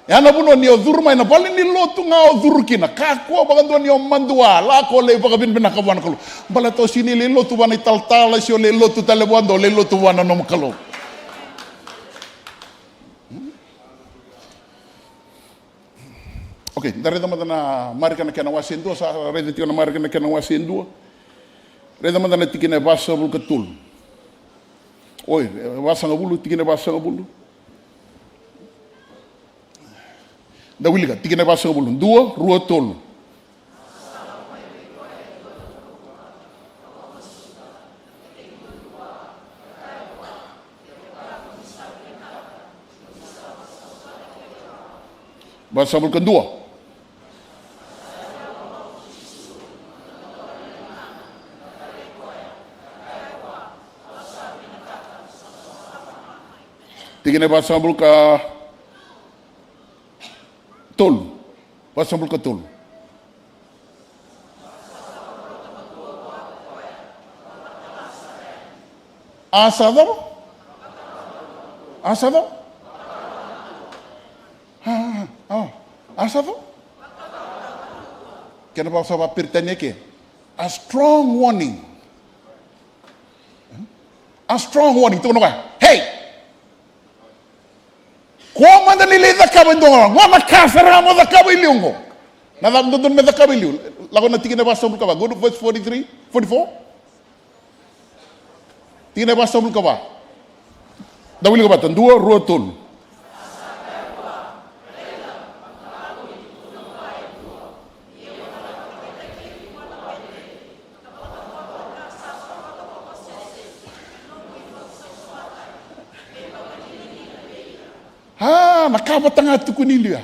Ya na vanua ni o curu mai na vale ni lotu ga o curu kina, kakua vakadua ni o madua, lako lai vakavinavinaka vua na Kalou. Baleta o sega ni lai lotu vua na italatala, se o lai lotu tale vua dua, o lai lotu vua na nomu Kalou. Okay, da raica mada na Marika na kena wase e dua, sa raica tiko na Marika na kena wase e dua. Raica mada na tikina e vasagavulu ka tolu. Oi, e vasagavulu, tikina e vasagavulu. Da wilika, tikina e vasagavulu. Dua, rua, tolu. Vasagavulu ka dua. Tikina e vasagavulu ka tolu. Vasagavulu ka tolu. A sa cava? A sa cava? A, a, a, a sa cava? Kena vakasava Peritania ke. A strong warning. A strong warning. Tukuna o koya, hey! Kua mada ni lai cakava e dua ga, qo na ka sara ga mo cakava i liu qo. Na cava dodonu me cakava i liu? Lako na tikina e vasagavulu ka va, go to verse forty-three, forty-four. Tikina e vasagavulu ka va. Da wilika vata, dua, rua, tolu. A, na ka vata ga tukuni liu ya.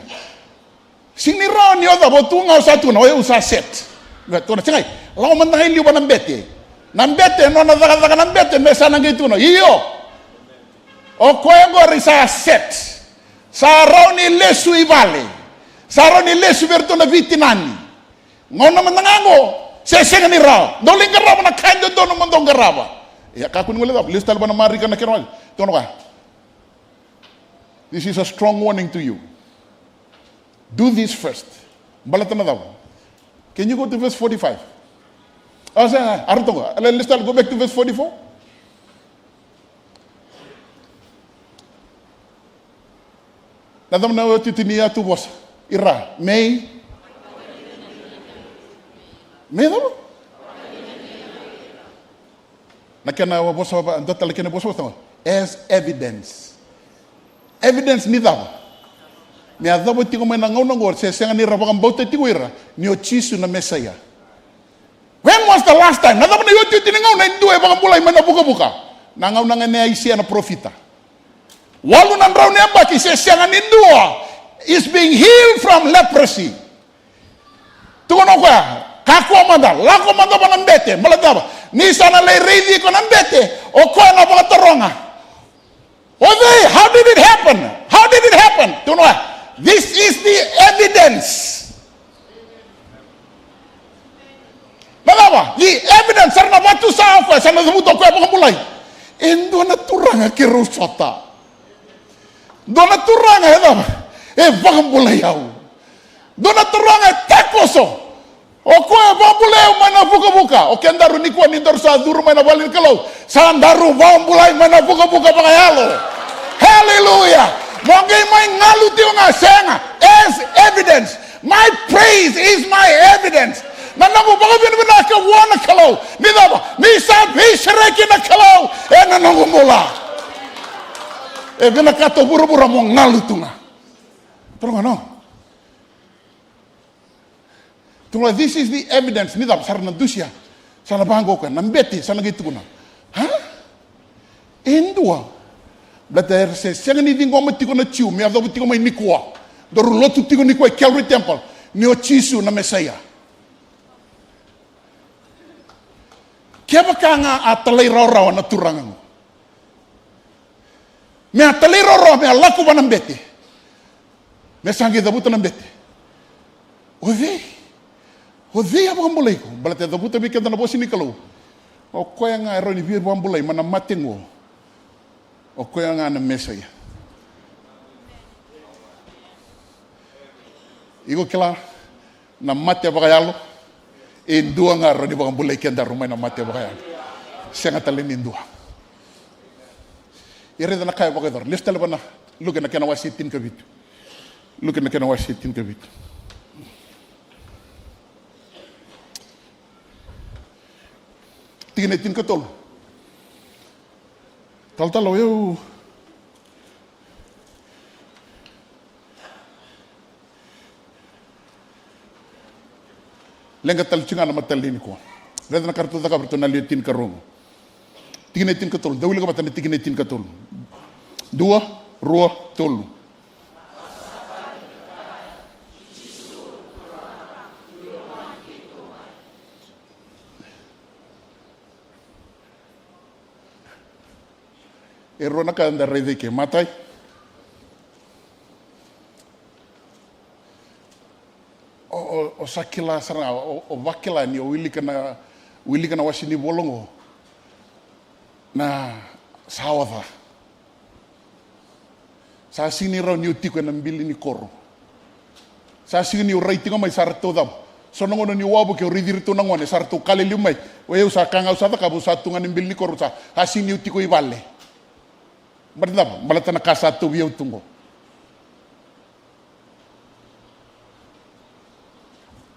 Sega ni rawa ni o cava, o tu ga o sa tukuna, o yau sa set. Tukuna, segai, lako mada ga i liu va na bete. Na bete, nona cakacaka na bete, me sa na qai tukuna, io. O koya qori sa set. Sa rawa ni lesu i vale. Sa rawa ni lesu vei iratou na veitinani. Gauna mada ga qo, se sega ni rawa. Dou lai qarava na ka e dodonu mo dou qarava. Ia, kakua ni guilecava, lesu tale va na Marika na kena wale. Tukuna o koya. This is a strong warning to you. Do this first. Baleta na cava? Can you go to verse forty-five? Oh, sa, aratou qo. Let's start, go back to verse forty-four. Na cava na iotioti ni yatu vosa? Ira, me i, me cava? Na kena vosa va, dua tale kena vosa va, as evidence. Evidence ni cava? Me yacova tiko mai na gauna oqo se sega ni ra vakabauta tiko ira ni o Jisu na Mesaia. When was the last time? Na cava na iotioti ni gauna e dua e vakabulai mai na vukavuka? Na gauna ga nei Aisea na parofita. Walu na drau na yabaki se sega ni dua is being healed from leprosy. Tukuna o koya, kakua mada, lako mada va na bete, baleta cava? Ni sa na lai raici iko na bete, o koya na vakataroga. O cei? How did it happen? How did it happen? Tukuna o koya, this is the evidence. Na cava? The evidence, sa ra na vatusa o koya, sa na cavuta o koya vakabulai. E dua na turaga keirau sota. Dua na turaga e cava? E vakabulai au. Dua na turaga e takoso. O koya e vakabulai au mai na vukavuka. O kedaru nikua ni daru sa curu mai na vale ni Kalou, sa daru vakabulai mai na vukavuka vakayalo. Haleluya. Mo qai mai galu tiko ga, sega. As evidence. My praise is my evidence. Na noqu vakavinavinaka vua na Kalou. Ni cava? Ni sa veisereki na Kalou ena noqu bula. E vinakata o vuravura mo galu tu ga. Toro ga no. Tukuna, this is the evidence. Ni cava? Sa ra na dusia. Sa na vaqo o koya na bete, sa na qai tukuna, ha? E dua. Baleta era se sega ni ciqoma tiko na Jiu me yacova tiko mai nikua. Daru lotu tiko nikua e Calvary Temple, ni o Jisu na Mesaia. Kevaka ga a talairawarawa na turaga qo, me a talairawarawa me a lako va na bete, me sa qai cavuta na bete. O cei? O cei a vakabulai iko? Baleta e cavuta vei keda na vosa ni Kalou, o koya ga e rawa ni veivakabulai mai na mate qo, o koya ga na Mesaia. Iko kila, na mate vakayalo, e dua ga rawa ni vakabulai kedaru mai na mate vakayalo. Sega tale ni dua. Ia raica na ka e vakayacora. Lesu tale va na Luke na kena wase tinikavitu. Luke na kena wase tinikavitu. Tikina e tinikatolu. Talatala, o yau leqa tale tiko ga na mataka lailai nikua. Raica na ka ratou cakava ratou na lewe tinikarua qo. Tikina e tinikatolu, dau wilika vata na tikina e tinikatolu. Dua, rua, tolu. E rua na ka eda raica eke. Matai, o, o, o sa kila sara ga, o, o vakila ni o wilika na, wilika na wase ni vola oqo, na sa oca. Sa sega ni rawa ni o tiko ena bili ni koro. Sa sega ni o rai tiko mai, sa ratou cava? So na gauna ni o wavoki, o raici iratou na gone, sa ratou kala e liu mai. O yau sa ka ga au sa cakava, au sa tu ga ni bili ni koro, sa, sa sega ni o tiko i vale. Baleta cava? Baleta na ka sa tauvi au tu qo.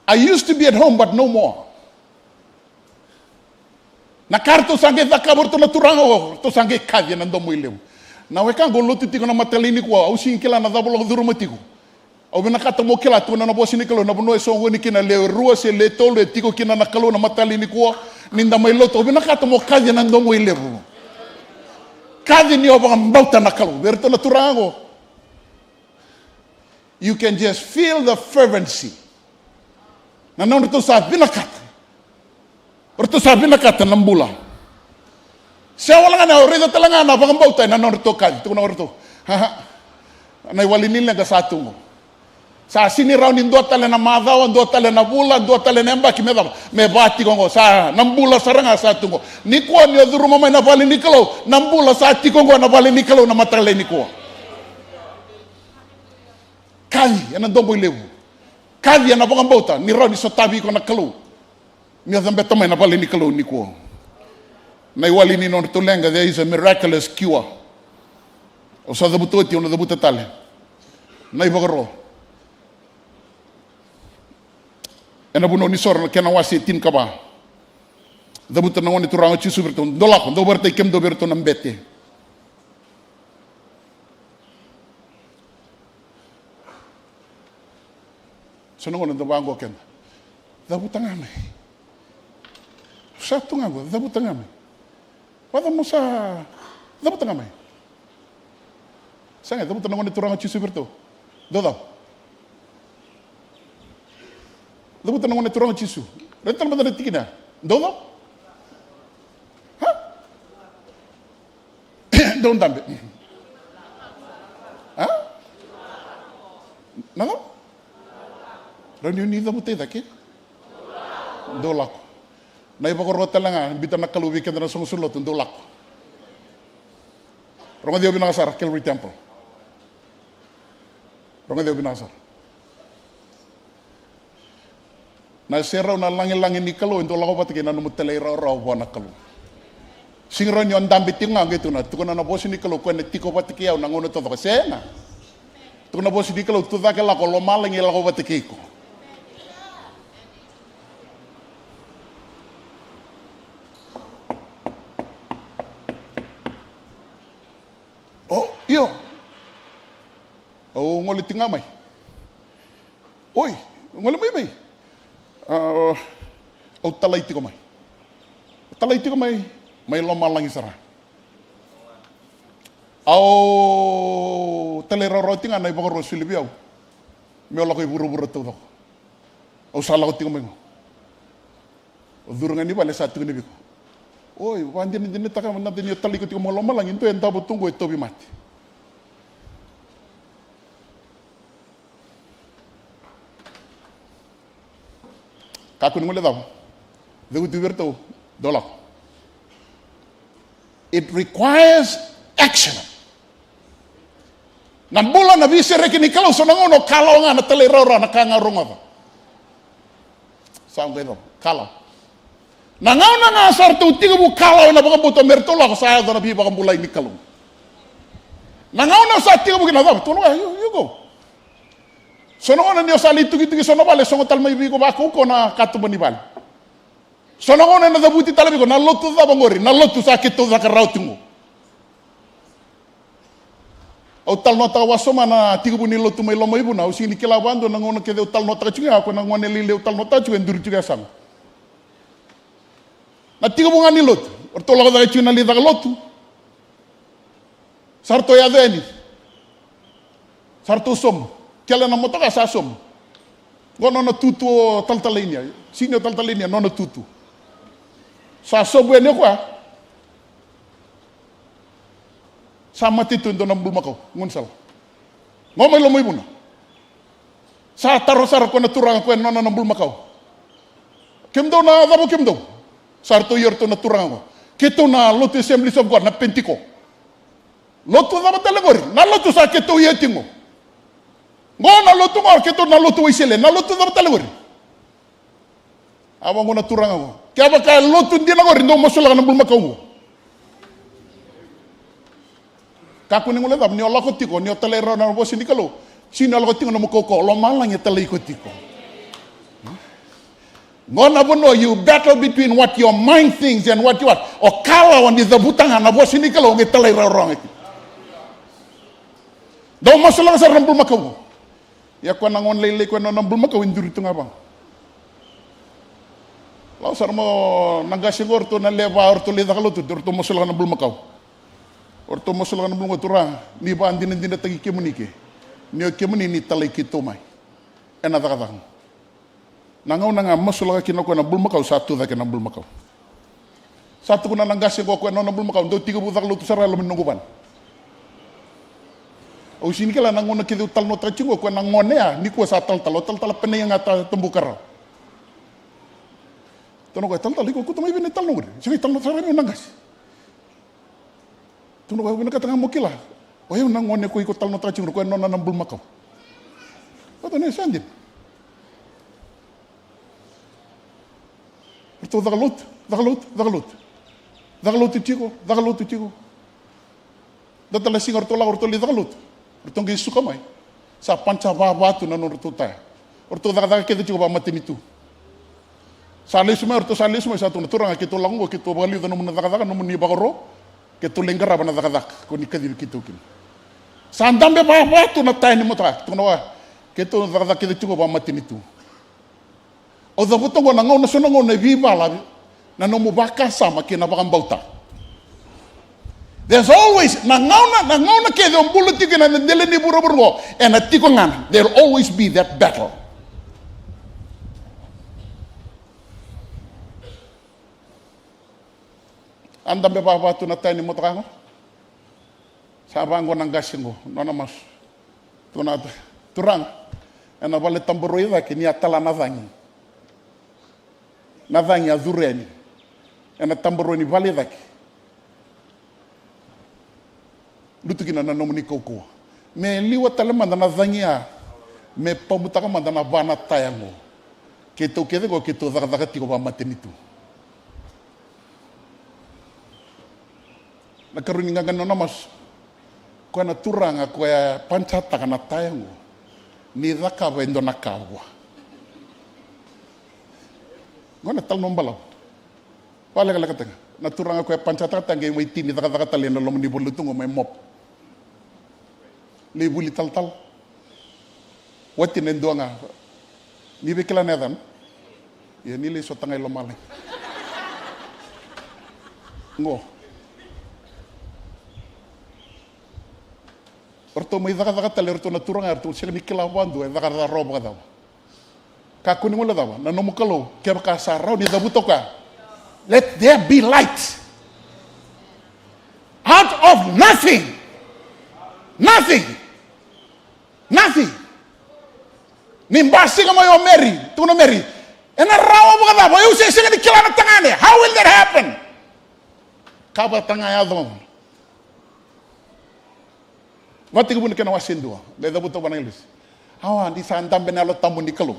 I used to be at home, but no more. Na ka ratou sa qai cakava o ratou na turaga oqo, ratou sa qai kaci ena domo i levu. Na wekaqu, o lotu tiko na mataka lailai nikua, au sega ni kila na cava o lako curuma tiko. Au vinakata mo kila, tukuna na vosa ni Kalou, na vanua e soqoni kina lewe rua se lewe tolu, e tiko kina na Kalou na mataka lailai nikua. Ni da mai lotu, au vinakata mo kaci ena domo i levu. Kaci ni o vakabauta na Kalou. Vei iratou na turaga oqo, you can just feel the fervency. Na nodratou sa vinakata. Ratou sa vinakata na bula. Se wale ga na, o raica tale ga na vakabauta ena nodratou kaci, tukuna o ratou, aha, na iwali ni leqa sa tu qo. Sa sega ni rawa ni dua tale na macawa, dua tale na vula, dua tale na yabaki me cava? Me va tiko qo, sa na bula sara ga sa tu qo. Nikua ni o curuma mai na vale ni Kalou, na bula sa tiko qo ena vale ni Kalou na mataka lailai nikua. Kaci ena domo i levu. Kaci ena vakabauta ni rawa ni sotavi iko na Kalou. Ni o cabeta mai na vale ni Kalou nikua. Na iwali ni nodratou leqa, there is a miraculous cure. Au sa cavuta oti, au na cavuta tale. Na ivakaro. Ena Vunau ni Soro na kena wase e tinikava. Cavuta na Gone Turaga o Jisu vei iratou, dou lako, dou vakaraitaki kemudou vei iratou na bete. So na gauna da vaqo keda. Cavuta ga mai. Sa tu ga qo, cavuta ga mai. Vacava mo sa cavuta ga mai. Sega, cavuta na Gone Turaga o Jisu vei iratou. Dou cava? Cavuta na Gone Turaga o Jisu. Raica tale mada na tikina. Dou cava? Ha? Dou dabe. A? Na cava? Rau ni, ni cavuta i cake. Dou lako. Na ivakaro tale ga biuta na Kalou vei keda na soqosoqo lotu, dou lako. Rogoci au vinaka sara, Calvary Temple. Rogoci au vinaka sara. Na serau na lagilagi ni Kalou e dau lako vata kei na nomu talairawarawa vua na Kalou. Sega ni rawa ni o dabe tiko ga qai tukuna, tukuna na vosa ni Kalou, koya na tiko vata kei au na gauna taucoko. Sega. Tukuna na vosa ni Kalou, tucake lako, lomalagi e lako vata kei iko. O, io. Au gole tiko ga mai. Oi, gole mai mai. A, au talai tiko mai. Talai tiko mai, mai lomalagi sara. Au talairawarawa tiko ga na ivakaro soli vei au. Meu lako i vuravura taucoko. Au sa lako tiko mai qo. O curu ga ni vale sa tukuni vei iko. Oi, vakadinadinataka mada ni o talai iko tiko mai lomalagi, dua e davo tu qo e tauvimate. Kakua ni guilecava. Cavuti vei iratou, dou lako. It requires action. Na bula na veisereki ni Kalou, so na gauna o kalawa ga na talairawarawa na ka ga o rogoca. Sa qai cava? Kalawa. Na gauna ga sa ratou tekivu kalawa ena vakabauta me ratou lako, sa yaco na veivakabulai ni Kalou. Na gauna sa tekivu kina cava? Tukuna ga, you, you go. So na gauna ni o sa lai tukituki so na vale, sogo tale mai vei iko vakaukauwa na katuba ni vale. So na gauna ena cavuti tale vei iko, na lotu cava qori? Na lotu sa keitou caka rawa tiko qo. Au talanoataka wasoma na tekivu ni lotu mai Lomaivuna. Au sega ni kila vakadua na gauna kece au talanoataka tiko ya, ko na gone lailai au talanoataka tiko e duri tiko ya sara. Na tekivu ga ni lotu, o ratou lako cake tiko na lai caka lotu. Sa ratou yaco yani. Sa ratou sobu. Kele na motoka sa sobu. Qo nona tutu o talatala Inia. Sini o talatala Inia, nona tutu. Sa sobu yani o koya. Sa mate tu e dua na bulumakau, gaunisala. Qo mai Lomaivuna. Sa taro sara ko na turaga ko e nona na bulumakau. Kemudou na cava kemudou? Sa ratou ia ratou na turaga qo. Keitou na lotu Assemblies of God, na Penitiko. Lotu cava tale qori? Na lotu sa keitou ia tiko. Qo na lotu qo, keitou na lotu Wesele. Na lotu cava tale qori? A vaqo na turaga qo. Kevaka e lotu dina qori, dou masulaka na bulumakau qo. Kakua ni guilecava, ni o lako tiko, ni o talai rawa na vosa ni Kalou. Sega ni o lako tiko nomu kaukauwa, lomalagi e talai iko tiko. Qo na vanua you battle between what your mind thinks and what you want. O kalawa ni cavuta ga na vosa ni Kalou, qai talairawarawa ga kina. Dou masulaka sara na bulumakau qo. Ia koya na gone lailai koya na nona bulumakau e duri tu ga vaqo. Lau sara mo na qase qo, o ratou na lewe va, o ratou lai caka lotu, o ratou masulaka na bulumakau. O ratou masulaka na bulumakau, turaga, ni vakadinadinataki kemuni ke. Ni o kemuni ni talai keitou mai ena cakacaka. Na gauna ga masulaka kina o koya na bulumakau, sa tu cake na bulumakau. Sa tukuna na qase qo o koya na nona bulumakau, dou tekivu caka lotu sara e loma ni noqu vale. Au sega ni kila na gauna kece au talanoataka tiko o koya na gone ya, nikua sa talatala, o talatala penei ga ta tabu ka rawa. Tukuna o koya, talatala, iko kauta mai vei na italanoa qori? Sega, italanoa sara vei au na qase. Tukuna o koya, au vinakata ga mo kila. O yau na gone ko iko talanoataka tiko, o koya na nona na bulumakau. Vata na sa dina. Ratou caka lotu, caka lotu, caka lotu. Caka lotu tiko, caka lotu tiko. Dua tale na siga ratou lako, ratou lai caka lotu. Ratou qai suka mai. Sa punch vava tu na nodratou taya. O ratou cakacaka kece tiko vakamatanitu. Sa lesu mai, o ratou sa lesu mai, sa tukuna, Turaga, keitou lako qo, keitou vakaliuca nomuni cakacaka, nomuni vakaro, keitou lai qarava na cakacaka ko ni kacivi keitou kina. Sa dabe vava tu na taya ni motoka, tukuna vua, keitou cakacaka kece tiko vakamatanitu. Au cavuta oqo na gauna, so na gauna e veivala na nomu vakasama kei na vakabauta. There's always, na gauna, na gauna kece o bula tiko kina na dela ni vuravura oqo, ena tiko ga na, there'll always be that battle. A dabe vava tu na taya ni motoka qo. Sa vaqo na qase qo, nona masu. Tukuna, Turaga, ena vale tabarua i cake ni a tala na cagi. Na cagi a curu yani ena tabarua ni vale i cake. Lutu kina na nomuni kaukauwa. Me liwa tale mada na cagi ya, me pabutaka mada na va na taya qo. Keitou kece qo, keitou cakacaka tiko vakamatanitu. Na karua ni qaqa ni nona masu. Koya na Turaga koya e pancataka na taya qo, ni cakava e dua na ka vua. Qo na talanoa balavu. Vakalekalekataka. Na Turaga koya e pancataka taya qai mai tini cakacaka tale ena loma ni valenilotu qo mai mop. Lai vuli talatala. Watina e dua ga. Ni via kila na yacana? Ia ni lai sota ga i lomalagi. Qo. O ratou mai cakacaka tale o ratou na turaga, o ratou sega ni kila vakadua e cakacaka rawa vakacava. Kakua ni guilecava na nomu Kalou, kevaka sa rawa ni cavuta o koya. Let there be light. Out of nothing. Nothing. Nothing. Ni basika mai o Meri, tukuna o Meri, ena rawa vakacava? Au se sega ni kila na tagane. How will that happen? Ka vata ga yaco. Vakatekivu na kena wase dua, qai cavuta vua na agilosi. Awa, ni sa dabe na Yalo Tabu ni Kalou.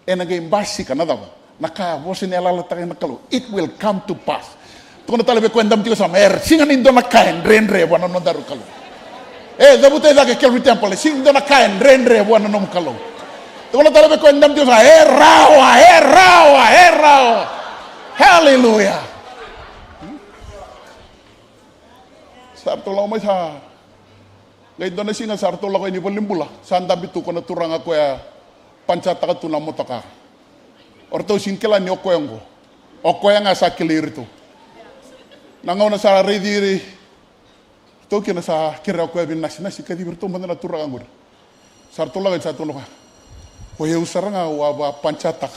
Ena qai basika na cava? Na ka a vosa ni yalayala taka na Kalou. It will come to pass. Tukuna tale vei koya e dabe tiko e yasamu, e sega ni dua na ka e dredre vua na nodaru Kalou. E, cavuta e cake Calvary Temple, e sega ni dua na ka e dredre vua na nomu Kalou. Tukuna tale vei koya e dabe tiko e yasamu, e rawa, e rawa, e rawa. Hallelujah. Sa ratou lako mai sa. Qai dua na siga sa ratou lako yani i valenibula, sa dabe tu ko na turaga koya e pancataka tu na motoka. O ratou sega ni kila ni o koya oqo. O koya ga sa kilai iratou. Na gauna sa raici iratou kina sa kerea o koya vei na nasinasi, kacivi iratou mada na turaga qori. Sa ratou lako yani sa tukuna o koya, o yau sara ga au a vakapancataka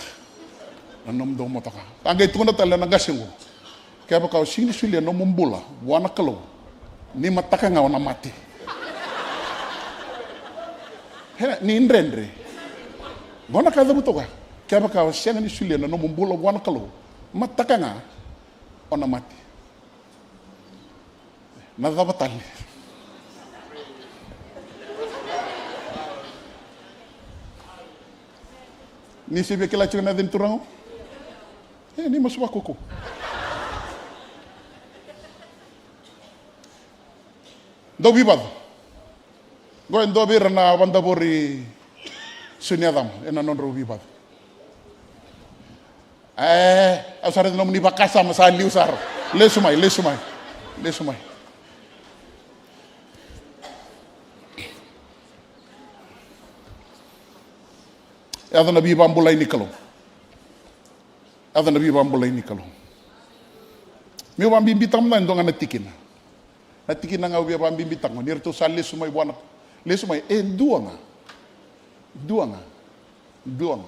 na nomudou motoka. A qai tukuna tale na qase qo, kevaka o sega ni solia nomu bula vua na Kalou, ni mataka ga o na mate. He, ni dredre. Qo na ka e cavuta o koya, kevaka o sega ni solia na nomu bula vua na Kalou, mataka ga o na mate. Na cava tale? Ni se via kila tiko na yaca ni turaga? E, ni masu vakauku. Dau veivacu. Qo e dua vei ira na vadavori suniyacamu ena nodrau veivacu. E, au sa raica nomuni vakasama sa liu sara. Lesu mai, lesu mai. Lesu mai. Yaco na veivakabulai ni Kalou. Yaco na veivakabulai ni Kalou. Meu vakabibitaka mada e dua ga na tikina. Na tikina ga au via vakabibitaka ni ratou sa lesu mai vua na, lesu mai e dua ga. Dua ga. Dua ga.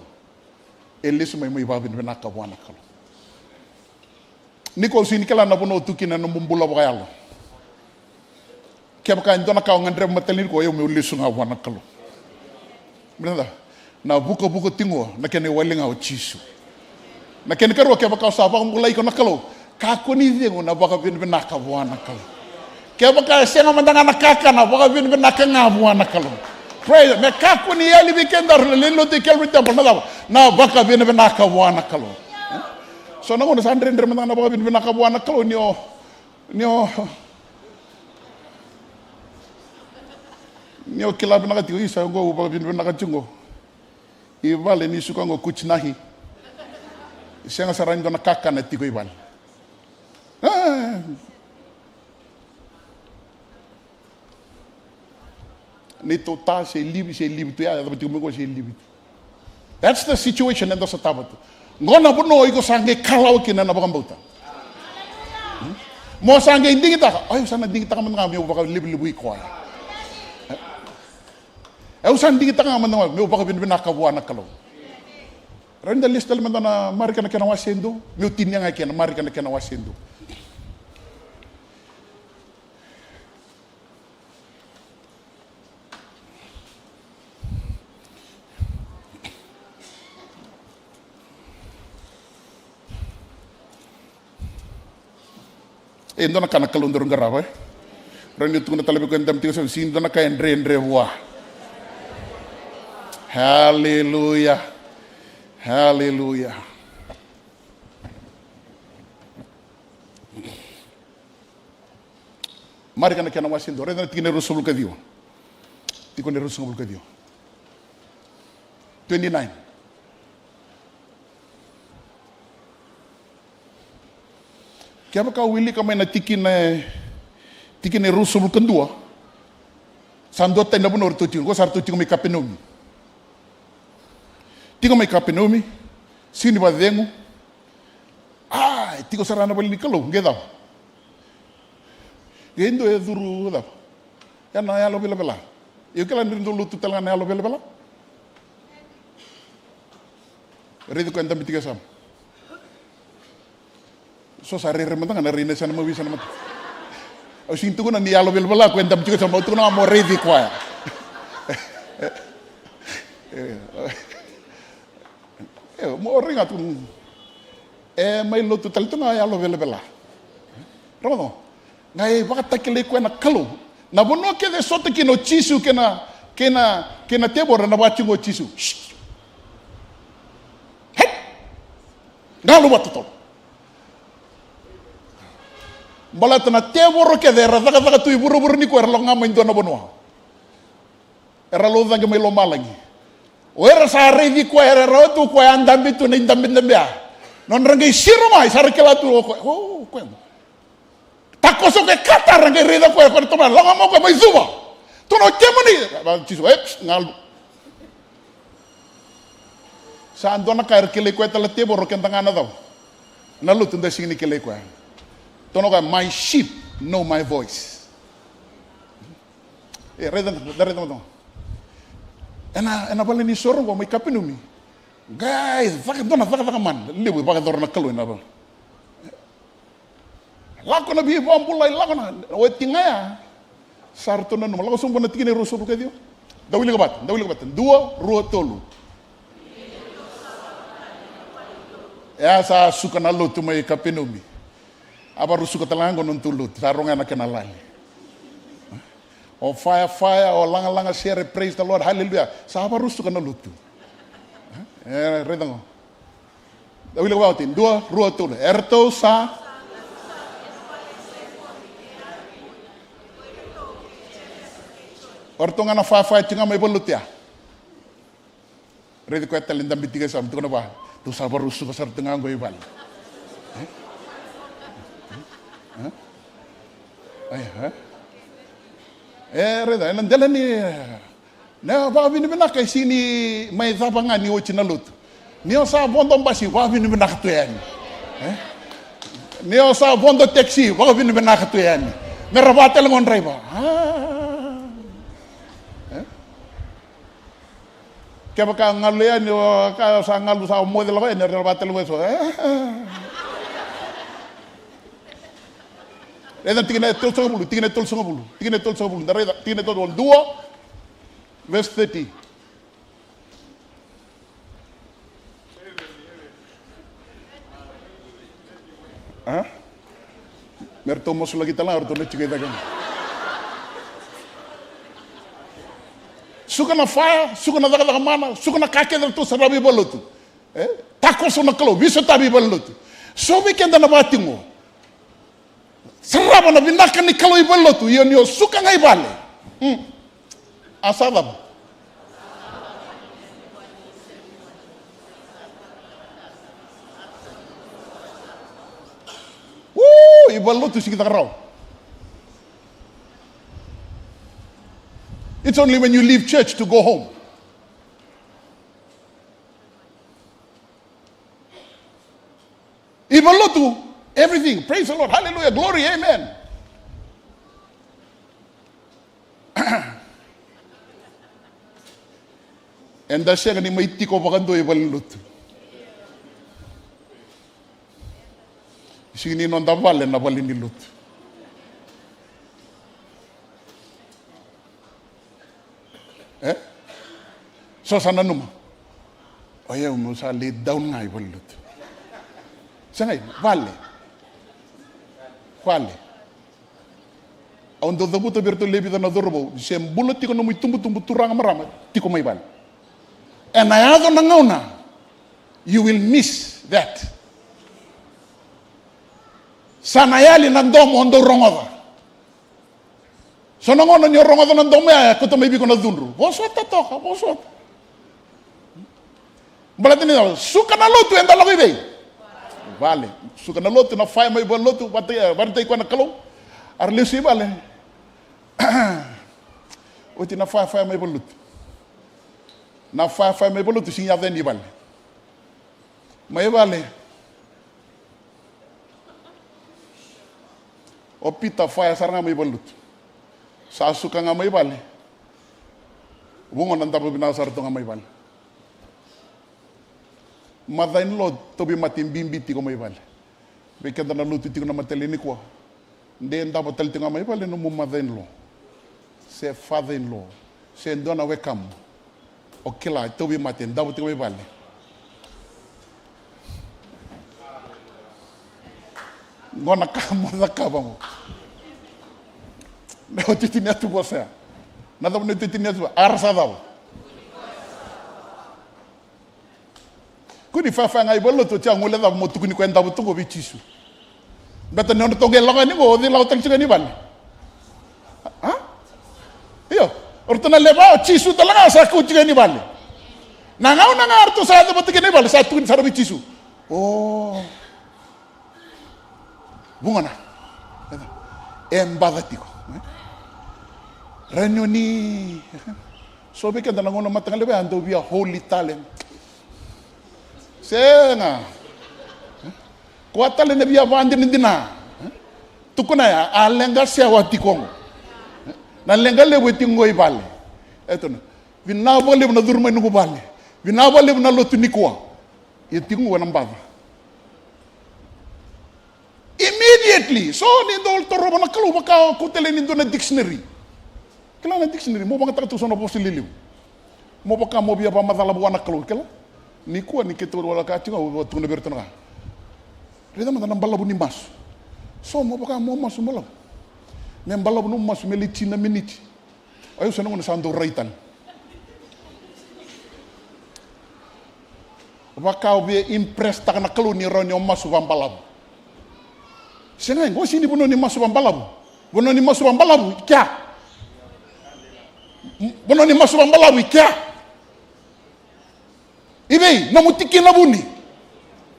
E lesu mai, mai vakavinavinaka vua na Kalou. Nikua au sega ni kila na vanua o tu kina ena nomu bula vakayalo. Kevaka e dua na ka o gadreva mai tale nikua, o yau meu lesu ga vua na Kalou. Brother, na vukavuka tiko na kena iwali ga o Jisu. Na kena ikarua, kevaka o sa vakabulai iko na Kalou, kakua ni cegu na vakavinavinaka vua na Kalou. Kevaka e sega mada ga na kakana, vakavinavinaka ga vua na Kalou. Praise, me kakua ni yali vei kedaru na lewe ni lotu i Calvary Temple na cava? Na vakavinavinaka vua na Kalou. So na gauna sa dredre mada ga na vakavinavinaka vua na Kalou, ni o Ni o, Ni o kila vinaka tiko, isa, oqo au vakavinavinaka tiko oqo. I vale ni suka oqo, kuchinahi. Sega sara ni dua na kakana tiko i vale. Ah. Neitou ta se livi, se livi tu ya, yacova tiko mai oqo se livi tu. That's the situation eda sotava tu. Qo na vanua iko sa qai kalawa kina na vakabauta. Hmm? Mo sa qai digitaka, o, au sa na digitaka mada ga meu vakalevulevui koya. Au sa digitaka ga mada ga meu vakavinavinaka vua na Kalou. Rawa ni da lesu tale mada na Marika na kena wase dua, meu tinia ga kina na Marika na kena wase dua. E dua na ka na Kalou daru qarava, e? Rawa ni tukuna tale vei koya e dabe tiko e yasamu, sega ni dua na ka e dredre vua. Haleluya. Haleluya. Marika na kena wase dua, raica na tikina e ruasagavulu ka ciwa. Tikina e ruasagavulu ka ciwa. Twenty-nine. Kevaka o wilika mai na tikina, tikina e ruasagavulu ka dua, sa dua tani na vanua ratou tiko, oqo sa ratou tiko mai Kapenaumi. Tiko mai Kapenaumi, sega ni vakacegu. A, e tiko sara na vale ni Kalou, qai cava? Qai dua e curu cava? Ena yalo velavela. Io, kila ni dau lotu tale ga na yalo velavela. Raici koya e dabe tiko e yasamu. So sa rere mada ga na rai na yasana, mavisa na mata. Au sega ni tukuna ni yalo velavela koya e dabe tiko e yasamu, au tukuna ga mo raici koya. E, mo rai ga tu. E mai lotu tale tu ga yalo velavela. Raica ga. Qai vakatakilai koya na Kalou. Na vanua kece e sota kina o Jisu kei na, kei na, kei na tevoro, na vaka tiko o Jisu. Shh. Hei! Galu vakatotolo. Baleta na tevoro kece era cakacaka tu i vuravura nikua era lako ga mai dua na vanua. Era laucaqe mai lomalagi. O ira sa raici koya, era rawa tu koya a dabe tu na idabedabe ya. Nodra qai siro mai, sa ra kila tu o koya. O koya. Takoso koya e katara, qai raica koya, koya na tamata, lako mai o koya mai cuva. Tukuna o kemuni. Jisu, e, galu. Sa dua na ka era kilai koya tale na tevoro, keda ga na cava? Na lotu da sega ni kilai koya. Tukuna o koya, my sheep know my voice. E, raica, da raica mada. Ena, ena vale ni soro qo mai Kapenumi. Qai caka, dua na cakacaka mana levu e vakayacora na Kalou ena vale. Lako na veivakabulai, lako na, oti ga ya. Sa ratou nanuma, lako sobu na tikina e ruasagavulu ka ciwa. Da wilika vata, da wilika vata. Dua, rua, tolu. E a sa suka na lotu mai Kapenumi. A varusuka tale ga qo na nodatou lotu, sa rogo na kena lali. O fire, fire, o lagalaga sere, praise the Lord, hallelujah. Sa varusuka na lotu. E, raica qo. Da wilika vata oti, dua, rua, tolu. Eratou sa. O ratou ga na fire, fire tiko ga mai valenilotu ya. Raici koya tale dabe tiko e yasamu, tukuna vua, tou sa varusuka sara tu ga qo i vale. E? E? E? E, raica, ena dela ni, na vakavinavinaka e sega ni mai cava ga ni oti na lotu. Ni o sa vodo basi, vakavinavinaka tu yani. E? Ni o sa vodo taxi, vakavinavinaka tu yani. Me ra vaka tale qo draiva. A. E? Kevaka galu yani, o ka sa galu sa moce lako yani, era vaka tale qo eso. E? Raica tikina e tolusagavulu, tikina e tolusagavulu, tikina e tolusagavulu, da raica, tikina e tolusagavulu, dua, verse thirty. A? Me ratou masulaki tale ga, ratou na tiko i cake. Suka na fire, suka na cakacaka mana, suka na ka kece ratou sarava i valenilotu. E? Takoso na Kalou, veisotavi i valenilotu. So vei keda na vaka tiko qo. Sarava na vinaka ni Kalou i valenilotu, ia ni o suka ga i vale. Mm. A sa cava? Woo, i valenilotu sigi caka rawa. It's only when you leave church to go home. I valenilotu, everything. Praise the Lord. Hallelujah. Glory. Amen. Eda sega ni mai tiko vakadua i valenilotu. Sega ni noda vale na valenilotu. E? So sa nanuma. O yau meu sa lay down ga i valenilotu. Sega, i vale. Vale. Au dau cavuta vei iratou lewe vica na cauravou, ni se bula tiko nomu itubutubu, turaga, marama, tiko mai vale. Ena yaco na gauna, you will miss that. Sa na yali na domo o dau rogoca. So na gauna ni o rogoca na domo ya, e kauta mai vei iko na cudru. Vosota toka, vosota. Baleta ni cava? Suka na lotu, eda lako i vei? Vale. Suka na lotu, na fire mai valenilotu, vata, e, vakaraitaki koya na Kalou. Era lesu i vale. Oti na fire, fire mai valenilotu. Na fire, fire mai valenilotu, sega ni yaco yani i vale. Mai vale. O Pita, fire sara ga mai valenilotu. Sa suka ga mai vale. Vuqa na davo vinaka sara tu ga mai vale. Mother-in-law tauvimate bibi tiko mai vale. Vei keda na lotu tiko na mataka nikua. De davo tale tiko ga mai vale nomu mother-in-law, se father-in-law, se dua na wekamu. O kila, e tauvimate, davo tiko mai vale. Qo na ka mo cakava qo. Na iotioti ni yatuvosa ya. Na cava na iotioti ni yatuvosa? Era sa cava? Kua ni faya ga i valenilotu, oti ya gole cava mo tukuni koya e davo tu qo vei Jisu. Beta ni o ratou qai lako yani qo, o cei lako tale tiko yani vale? A? Io, o ratou na lewa, o Jisu tale ga sa kau tiko yani vale. Na gauna ga o ratou sa yaco vata kina i vale, sa tukuni sara vei Jisu. O. Vuqa na. E baca tiko. Raica ni. So vei keda na gauna mataqali vaya dau via holy tale. Sega. Koya tale na via vakadinadina. Tukuna ya, a leqa sewa tiko qo. Na leqa levu e tiko qo i vale. E tukuna, vinaka vakalevu na curu mai noqu vale. Vinaka vakalevu na lotu nikua. Ia tiko qo na baca. Immediately. So ni dau torova na Kalou vaka o kau tale ni dua na dictionary. Kila na dictionary, mo vagataka tu so na vosa lelevu. Mo vaka mo via vakamacala vua na Kalou, kila. Nikua ni keitou wala ka tiko, au tukuna vei iratou na ka. Raica mada na balavu ni masu. So mo vaka mo masu balavu. Me balavu nomu masu me lai tini na miniti. O yau sa na gauna sa dau rai tale. Vaka au via impress taka na Kalou ni rawa ni o masu vabalavu. Sega, qo sega ni vanua ni masu vabalavu. Vanua ni masu vabalavu i kea. Vanua ni masu vabalavu i kea. I vei? Nomu tikina vuni.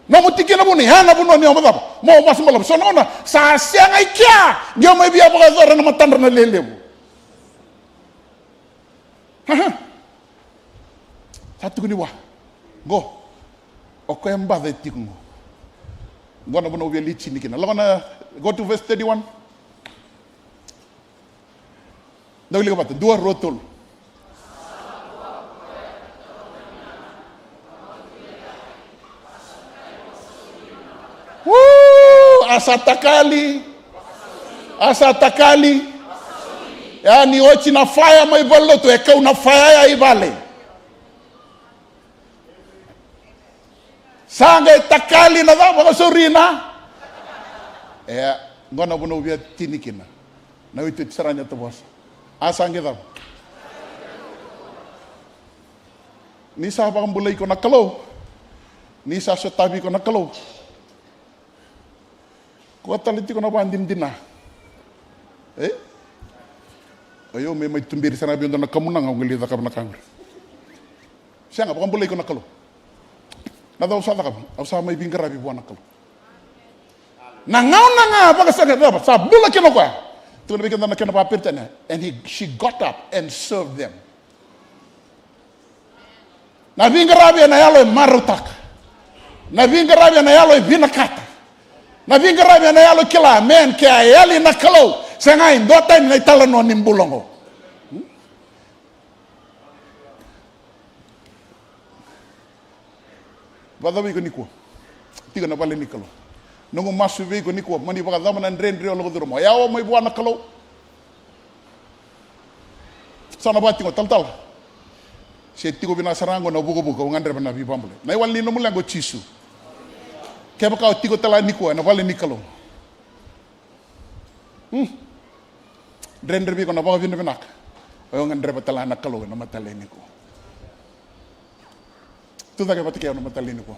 Nomu tikina vuni, ya na vanua ni o cava? Mo masu balavu. So na gauna sa sega i kea, qai o mai via vakayacora na matadra na lewe levu. Aha. Sa tukuni vua. Qo. O koya e baca e tiko qo. Qo na vanua au via lai tini kina. Lako na, go to verse thirty-one. Dau wilika vata, dua, rua, tolu. Uu, a sa takali. A sa takali. Ya ni oti na faya mai valenilotu, e kau na faya ya i vale. Sa qai takali na cava? Vakasauri na. E, qo na vanua au via tini kina. Na iotioti sara ni yatuvosa. A sa qai cava? Ni sa vakabulai iko na Kalou. Ni sa sotavi iko na Kalou. Koya tale tiko na vakadinadina. E? O yau me mai tuberi sara ga vei au dua na kamunaga au qai lai cakava na ka qori. Sega, vakabulai iko na Kalou. Na cava au sa cakava? Au sa mai veiqaravi vua na Kalou. Na gauna ga vakasaqa cava sa bula kina o koya. Tukuna vei keda na kena vakaperitania, and he, she got up and served them. Na veiqaravi ena yalo e marautaka. Na veiqaravi ena yalo e vinakata. Na veiqaravi ena yalo e kila, man, ke a yali na Kalou, sega e dua tani na italanoa ni bula oqo. Vakacava iko nikua? Tiko na vale ni Kalou. Noqu masu vei iko nikua, mani vakacava na dredre o lako curuma, o yawa mai vua na Kalou. Sa na vakatiko talatala. Se tiko vinaka sara ga na vukavuka, au gadreva na veivakabulai. Na iwali ni nomu leqa o Jisu. Kevaka o tiko tale nikua ena vale ni Kalou. Hmm. Dredre vei iko na vakavinavinaka. O yau gadreva tale na Kalou ena mataka lailai nikua. Tucake vata kei au na mataka lailai nikua.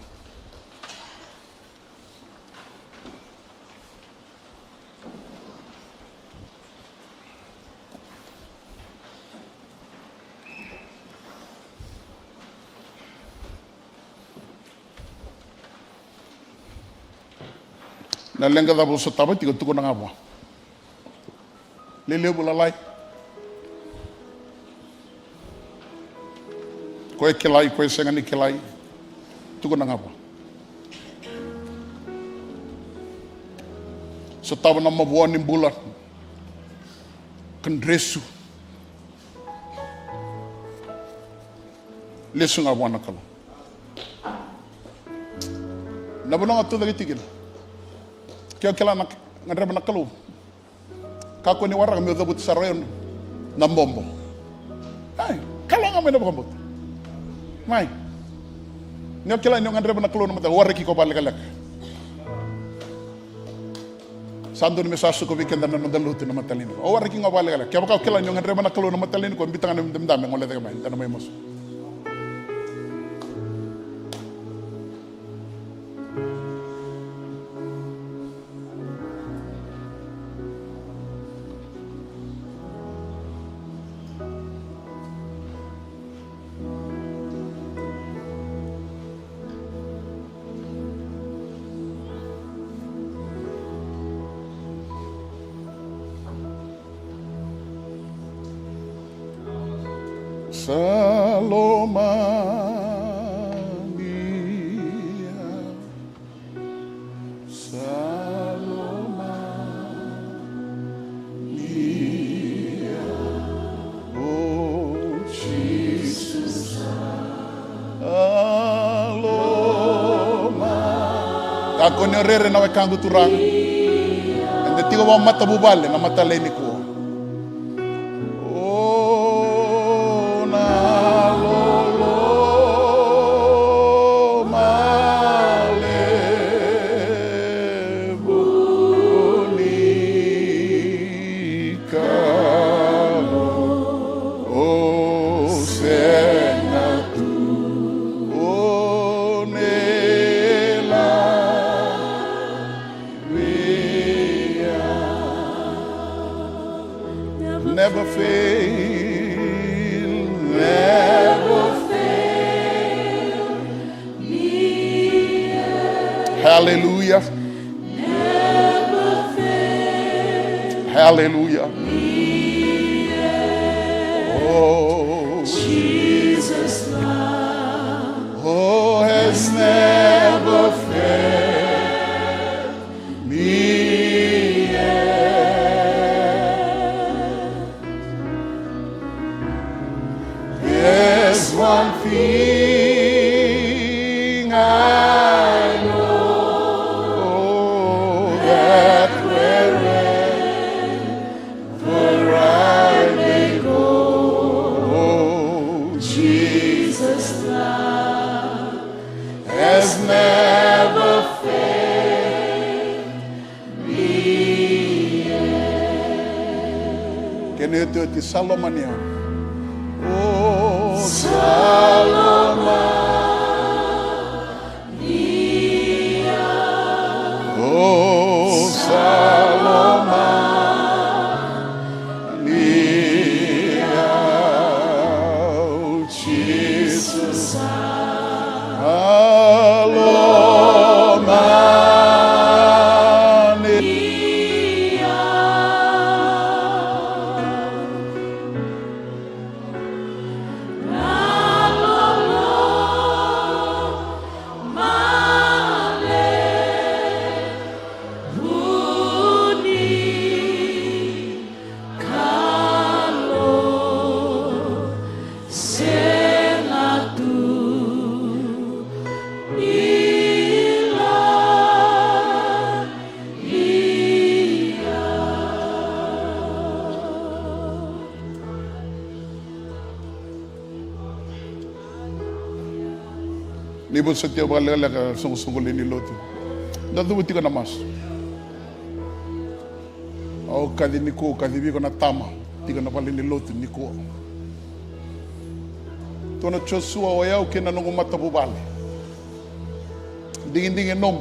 Na leqa cava o sotava tiko, tukuna ga vua. Lelevu, lalai. Ko e kilai, ko e sega ni kilai. Tukuna ga vua. Sotava na mavoa ni bula. Ka dresu. Lesu ga vua na Kalou. Na vanua ga tucake tiko kina. Ke o kila na gadreva na Kalou. Kakua ni waraka meu cavuta sara o yau na bobo. Ai, Kalou ga mai na vakabauta. Mai. Ni o kila ni o gadreva na Kalou na mataka, waraki iko vakalekaleka. Sa dodonu me sa suka vei keda na noda lotu na mataka lailai nikua. O waraki ga vakalekaleka. Kevaka o kila ni o gadreva na Kalou na mataka lailai nikua, o biuta ga na dabedabe, gole cake mai, da na mai masu. Sa lomani au. Sa lomani au o Jisu, sa lomani. Kakua ni o rere na wekaqu turaga. Eda tiko vakamatavuvale na mataka lailai nikua. O na loloma levu ni Kalou, o sega tu o nei la Never fail, never fail me yet. Hallelujah. Never fail. Hallelujah. Oh, Jesus' love, oh, has never failed me yet. There's one thing I know, that wherever I may go, Jesus' love has never failed me yet. Kena iotioti, sa lomani au. O sa lomani au. O sa lomani Ni vosoti au vakalekaleka na soqosoqo lewe ni lotu. Da cuva tiko na masu. Au kaci nikua, au kacivi iko na tama tiko na vale ni lotu nikua. Tukuna o Josua, o yau kei na noqu matavuvale. Digidigi e nomu.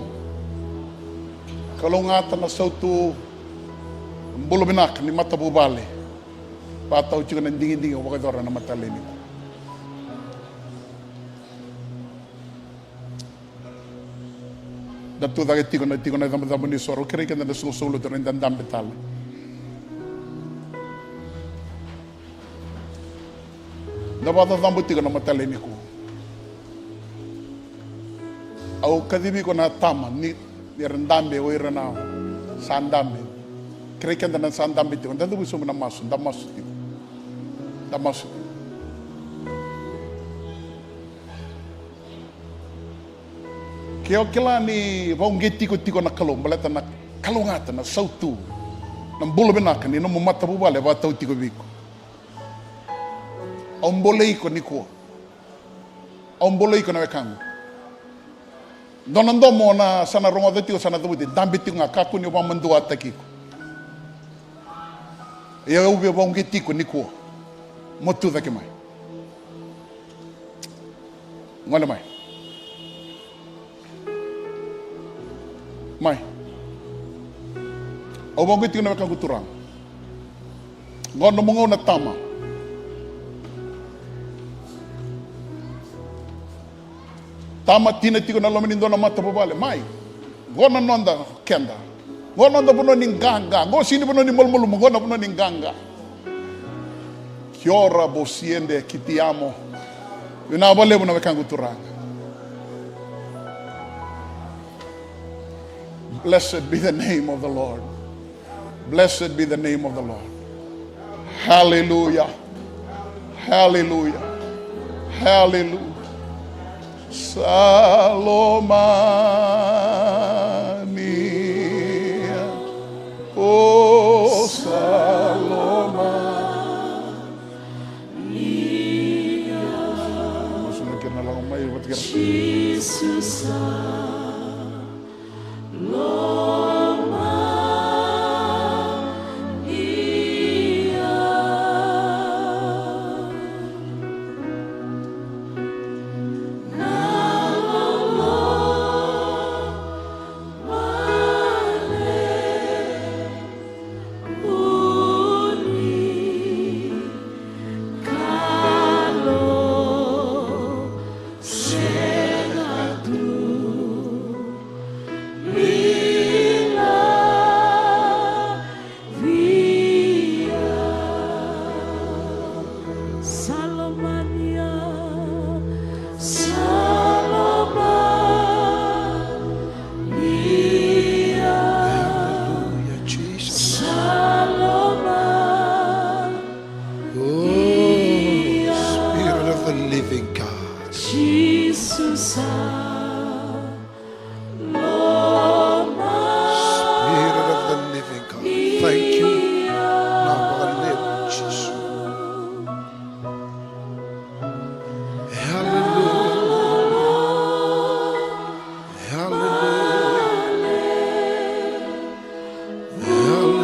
Kalougata na sautu, bula vinaka ni matavuvale. Vakatau tiko na digidigi au vakayacora ena mataka lailai nikua. Da tu cake tiko na, tiko na icabocabo ni soro. Au kerei keda na soqosoqo lotu, da dabe tale. Da vakacacabo tiko na mataka lailai nikua. Au kacivi iko na tama ni, ni ra dabe, o ira na sa dabe. Kerei keda na sa dabe tiko, da cuva sobu na masu, da masu tiko. Da masu tiko. Ke o kila ni vakauqeti iko tiko na Kalou, baleta na kalougata, na sautu, na bula vinaka ni nomu matavuvale e vakatau tiko vei iko. Au bolei iko nikua. Au bolei iko na wekaqu. Dua na domo na sa na rogoca tiko, sa na cavuti, dabe tiko ga, kakua ni vakamaduataki iko. Ia au via vakauqeti iko nikua. Mo tu cake mai. Gole mai. Mai. Au vakauqeti iko na wekaqu turaga. Qo na nomu gauna tama. Tama, tina tiko na loma ni dua na matavuvale. Mai. Qo na noda keda. Qo na noda vanua ni qaqa. Qo sega ni vanua ni malumalumu, qo na vanua ni qaqa. Kia ora, bosiede, kitiamo. Vinaka vakalevu na wekaqu turaga. Blessed be the name of the Lord. Blessed be the name of the Lord. Hallelujah. Hallelujah. Hallelujah. Salomania. Oh, Salomania. Jesus. Salomania, Salomania. Hallelujah, Jesus. Salomania. Oh, Spirit of the living God. Jesus. Spirit of the living God. Thank you. Vinaka vakalevu, Jisu. Hallelujah. Hallelujah. Hallelujah.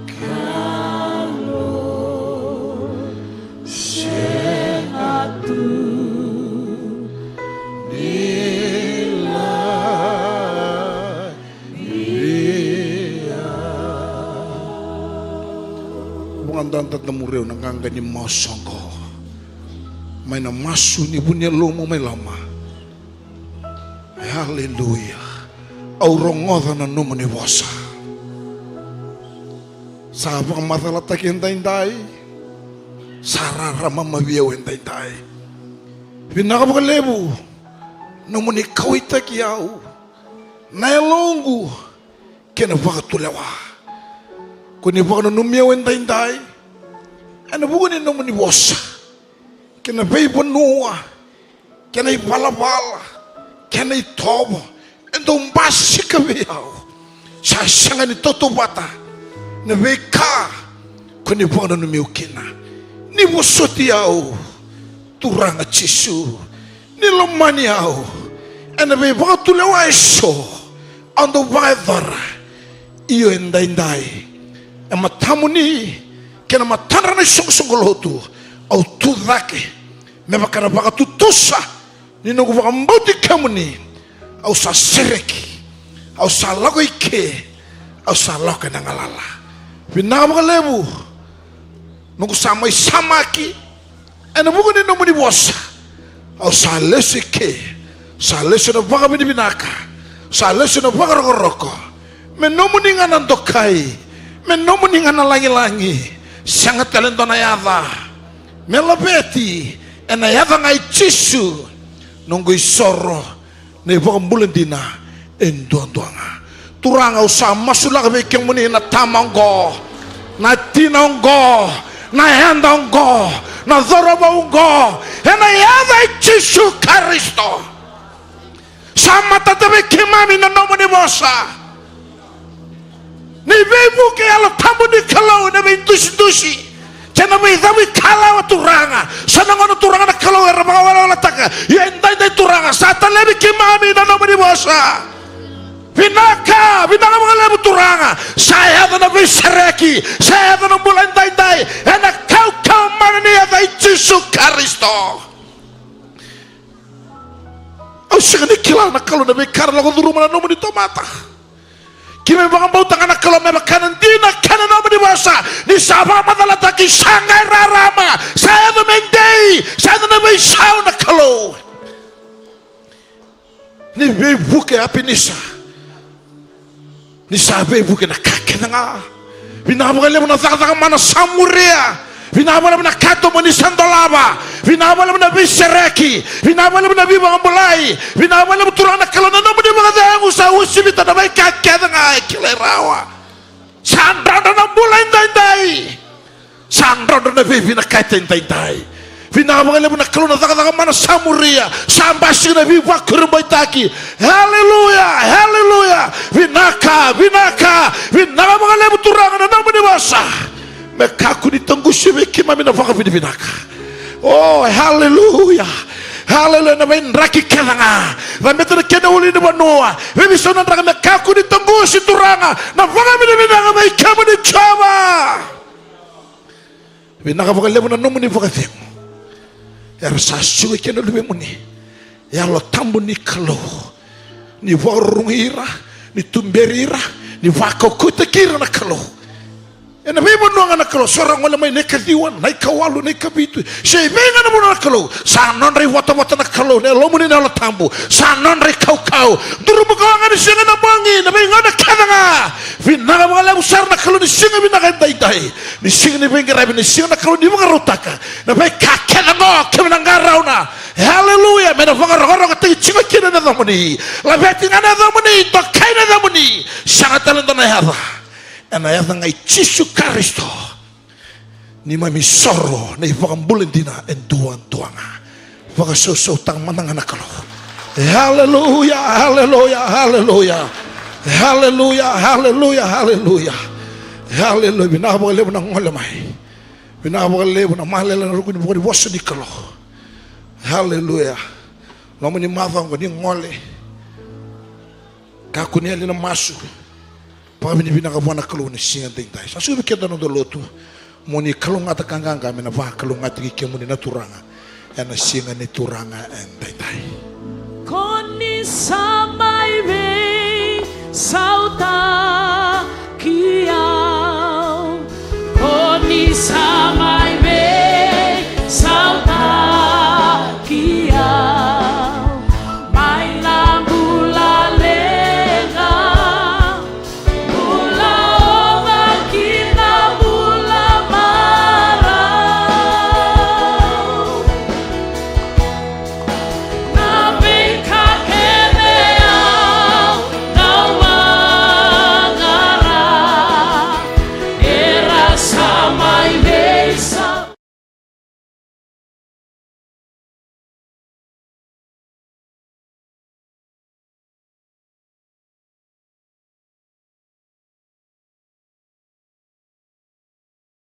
Kalo sega tu ni lai via. Vuqa dua na tatamureau na qaqa ni masu oqo. Mai na masu ni vu ni yalomu mai loma. Hallelujah. Au rogoca na nomuni vosa. Sa vakamacalataki edaidai. Sa rarama mai vei au edaidai. Vinaka vakalevu nomuni kauaitaki au, na yaloqu kei na vakatulewa. Ko ni vakananumi au edaidai ena vuku ni nomuni vosa. Kei na veivanua, kei na ivalavala, kei na itovo e dau basika vei au. Sa sega ni tautauvata na veika ko ni vakananumi au kina. Ni vosoti au. Turaga Jisu, ni lomani au ena veivakatulewa eso au dau vakayacora. Io, edaidai, e matamuni kei na matadra na isoqosoqo lotu, au tu cake me vaka na vakatutusa ni noqu vakabauti kemuni. Au sa sereki, au sa lako i ke, au sa lako ena galala. Vinaka vakalevu. Noqu sa mai samaki ena vuku ni nomuni vosa, au sa lesu i ke, sa lesu ena vakavinavinaka, sa lesu ena vakarokoroko. Me nomuni ga na dokai, me nomuni ga na lagilagi. Sega tale dua na yaca me laveti ena yaca ga i Jisu, noqu isoro, na ivakabula dina e duadua ga. Turaga, au sa masulaka vei kemuni na tama oqo, na tina oqo, na yada oqo, na cauravou oqo, ena yaca i Jisu Karisito. Sa matata vei keimami na nomuni vosa. Ni veivuke Yalo Tabu ni Kalou ena veidusidusi kei na veicavu ikalawa, Turaga. So na gauna, Turaga na Kalou, era vakaweleweletaka. Ia edaidai, Turaga, sa talevi keimami na nomuni vosa. Vinaka, vinaka vakalevu, Turaga. Sa yaco na veisereki, sa yaco na bula edaidai ena kaukauwa mana ni yaca i Jisu Karisito. Au sega ni kila na Kalou na veika era lako curuma na nomuni tamata. Keimami vakabauta ga na Kalou me vaka na dina kei na nomuni vosa, ni sa vakamacalataki, sa qai rarama, sa yaco me dei, sa yaco na veisau na Kalou. Ni veivuke Epinisa. Ni sa veivuke na ka kece ga. Vinaka vakalevu na cakacaka mana sa muria. Vinaka vakalevu na katuba ni sa dolava. Vinaka vakalevu na veisereki. Vinaka vakalevu na veivakabulai. Vinaka vakalevu, Turaga na Kalou, na nomuni vakacegu sa uasivita na veika kece ga e kilai rawa. Sa drodro na bula edaidai. Sa drodro na veivinakati edaidai. Vinaka vakalevu na Kalou na cakacaka mana sa muria. Sa basika na veivakurabuitaki. Haleluya, haleluya. Vinaka, vinaka. Vinaka vakalevu, Turaga, na nomuni vosa. Me kakua ni taqusi vei keimami na vakavinavinaka. O, haleluya. Haleluya, na veidraki kece ga. Cabeta na kena ulunivanua. Veiveisau na draki, me kakua ni taqusi, Turaga, na vakavinavinaka vei kemuni, Jiova. Vinaka vakalevu na nomuni vakacegu. Era sa suka kina na luvemuni. Yalo Tabu ni Kalou, ni vakarorogo ira, ni tuberi ira, ni vakaukauwataki ira na Kalou. Ena veivanua ga na Kalou, so ra gole mai na ikaciwa, na ikawalu, na ikavitu, se i vei ga na vanua na Kalou, sa nodra ivotavota na Kalou, na Yalomuni na Yalo Tabu, sa nodra ikaukau. Duru makawa ga ni siga na bogi, na veigauna kece ga. Vinaka vakalevu sara na Kalou ni siga vinaka edaidai. Ni siga ni veiqaravi, ni siga na Kalou ni vakarautaka na veika kece oqo, kemuni na qarauna. Haleluya, me na vakarokorokotaki tiko kina na yacamuni. Laveti ga na yacamuni, dokai na yacamuni. Sega tale dua na yaca. Ena yaca ga i Jisu Karisito. Neimami soro na ivakabula dina e duadua ga. Vakasausautaka mada ga na Kalou. Haleluya, haleluya, haleluya. Haleluya, haleluya, haleluya. Haleluya, vinaka vakalevu na gole mai. Vinaka vakalevu na malele na ruku ni vosa ni Kalou. Haleluya. Loma ni macawa oqo ni gole. Kakua ni yali na masu. Vakavinavinaka vua na Kalou na siga edaidai. Sa suka vei keda na noda lotu. Mo ni kalougata ka qaqa me na vakalougatataki kemuni na Turaga ena siga ni Turaga edaidai. Ko ni sa mai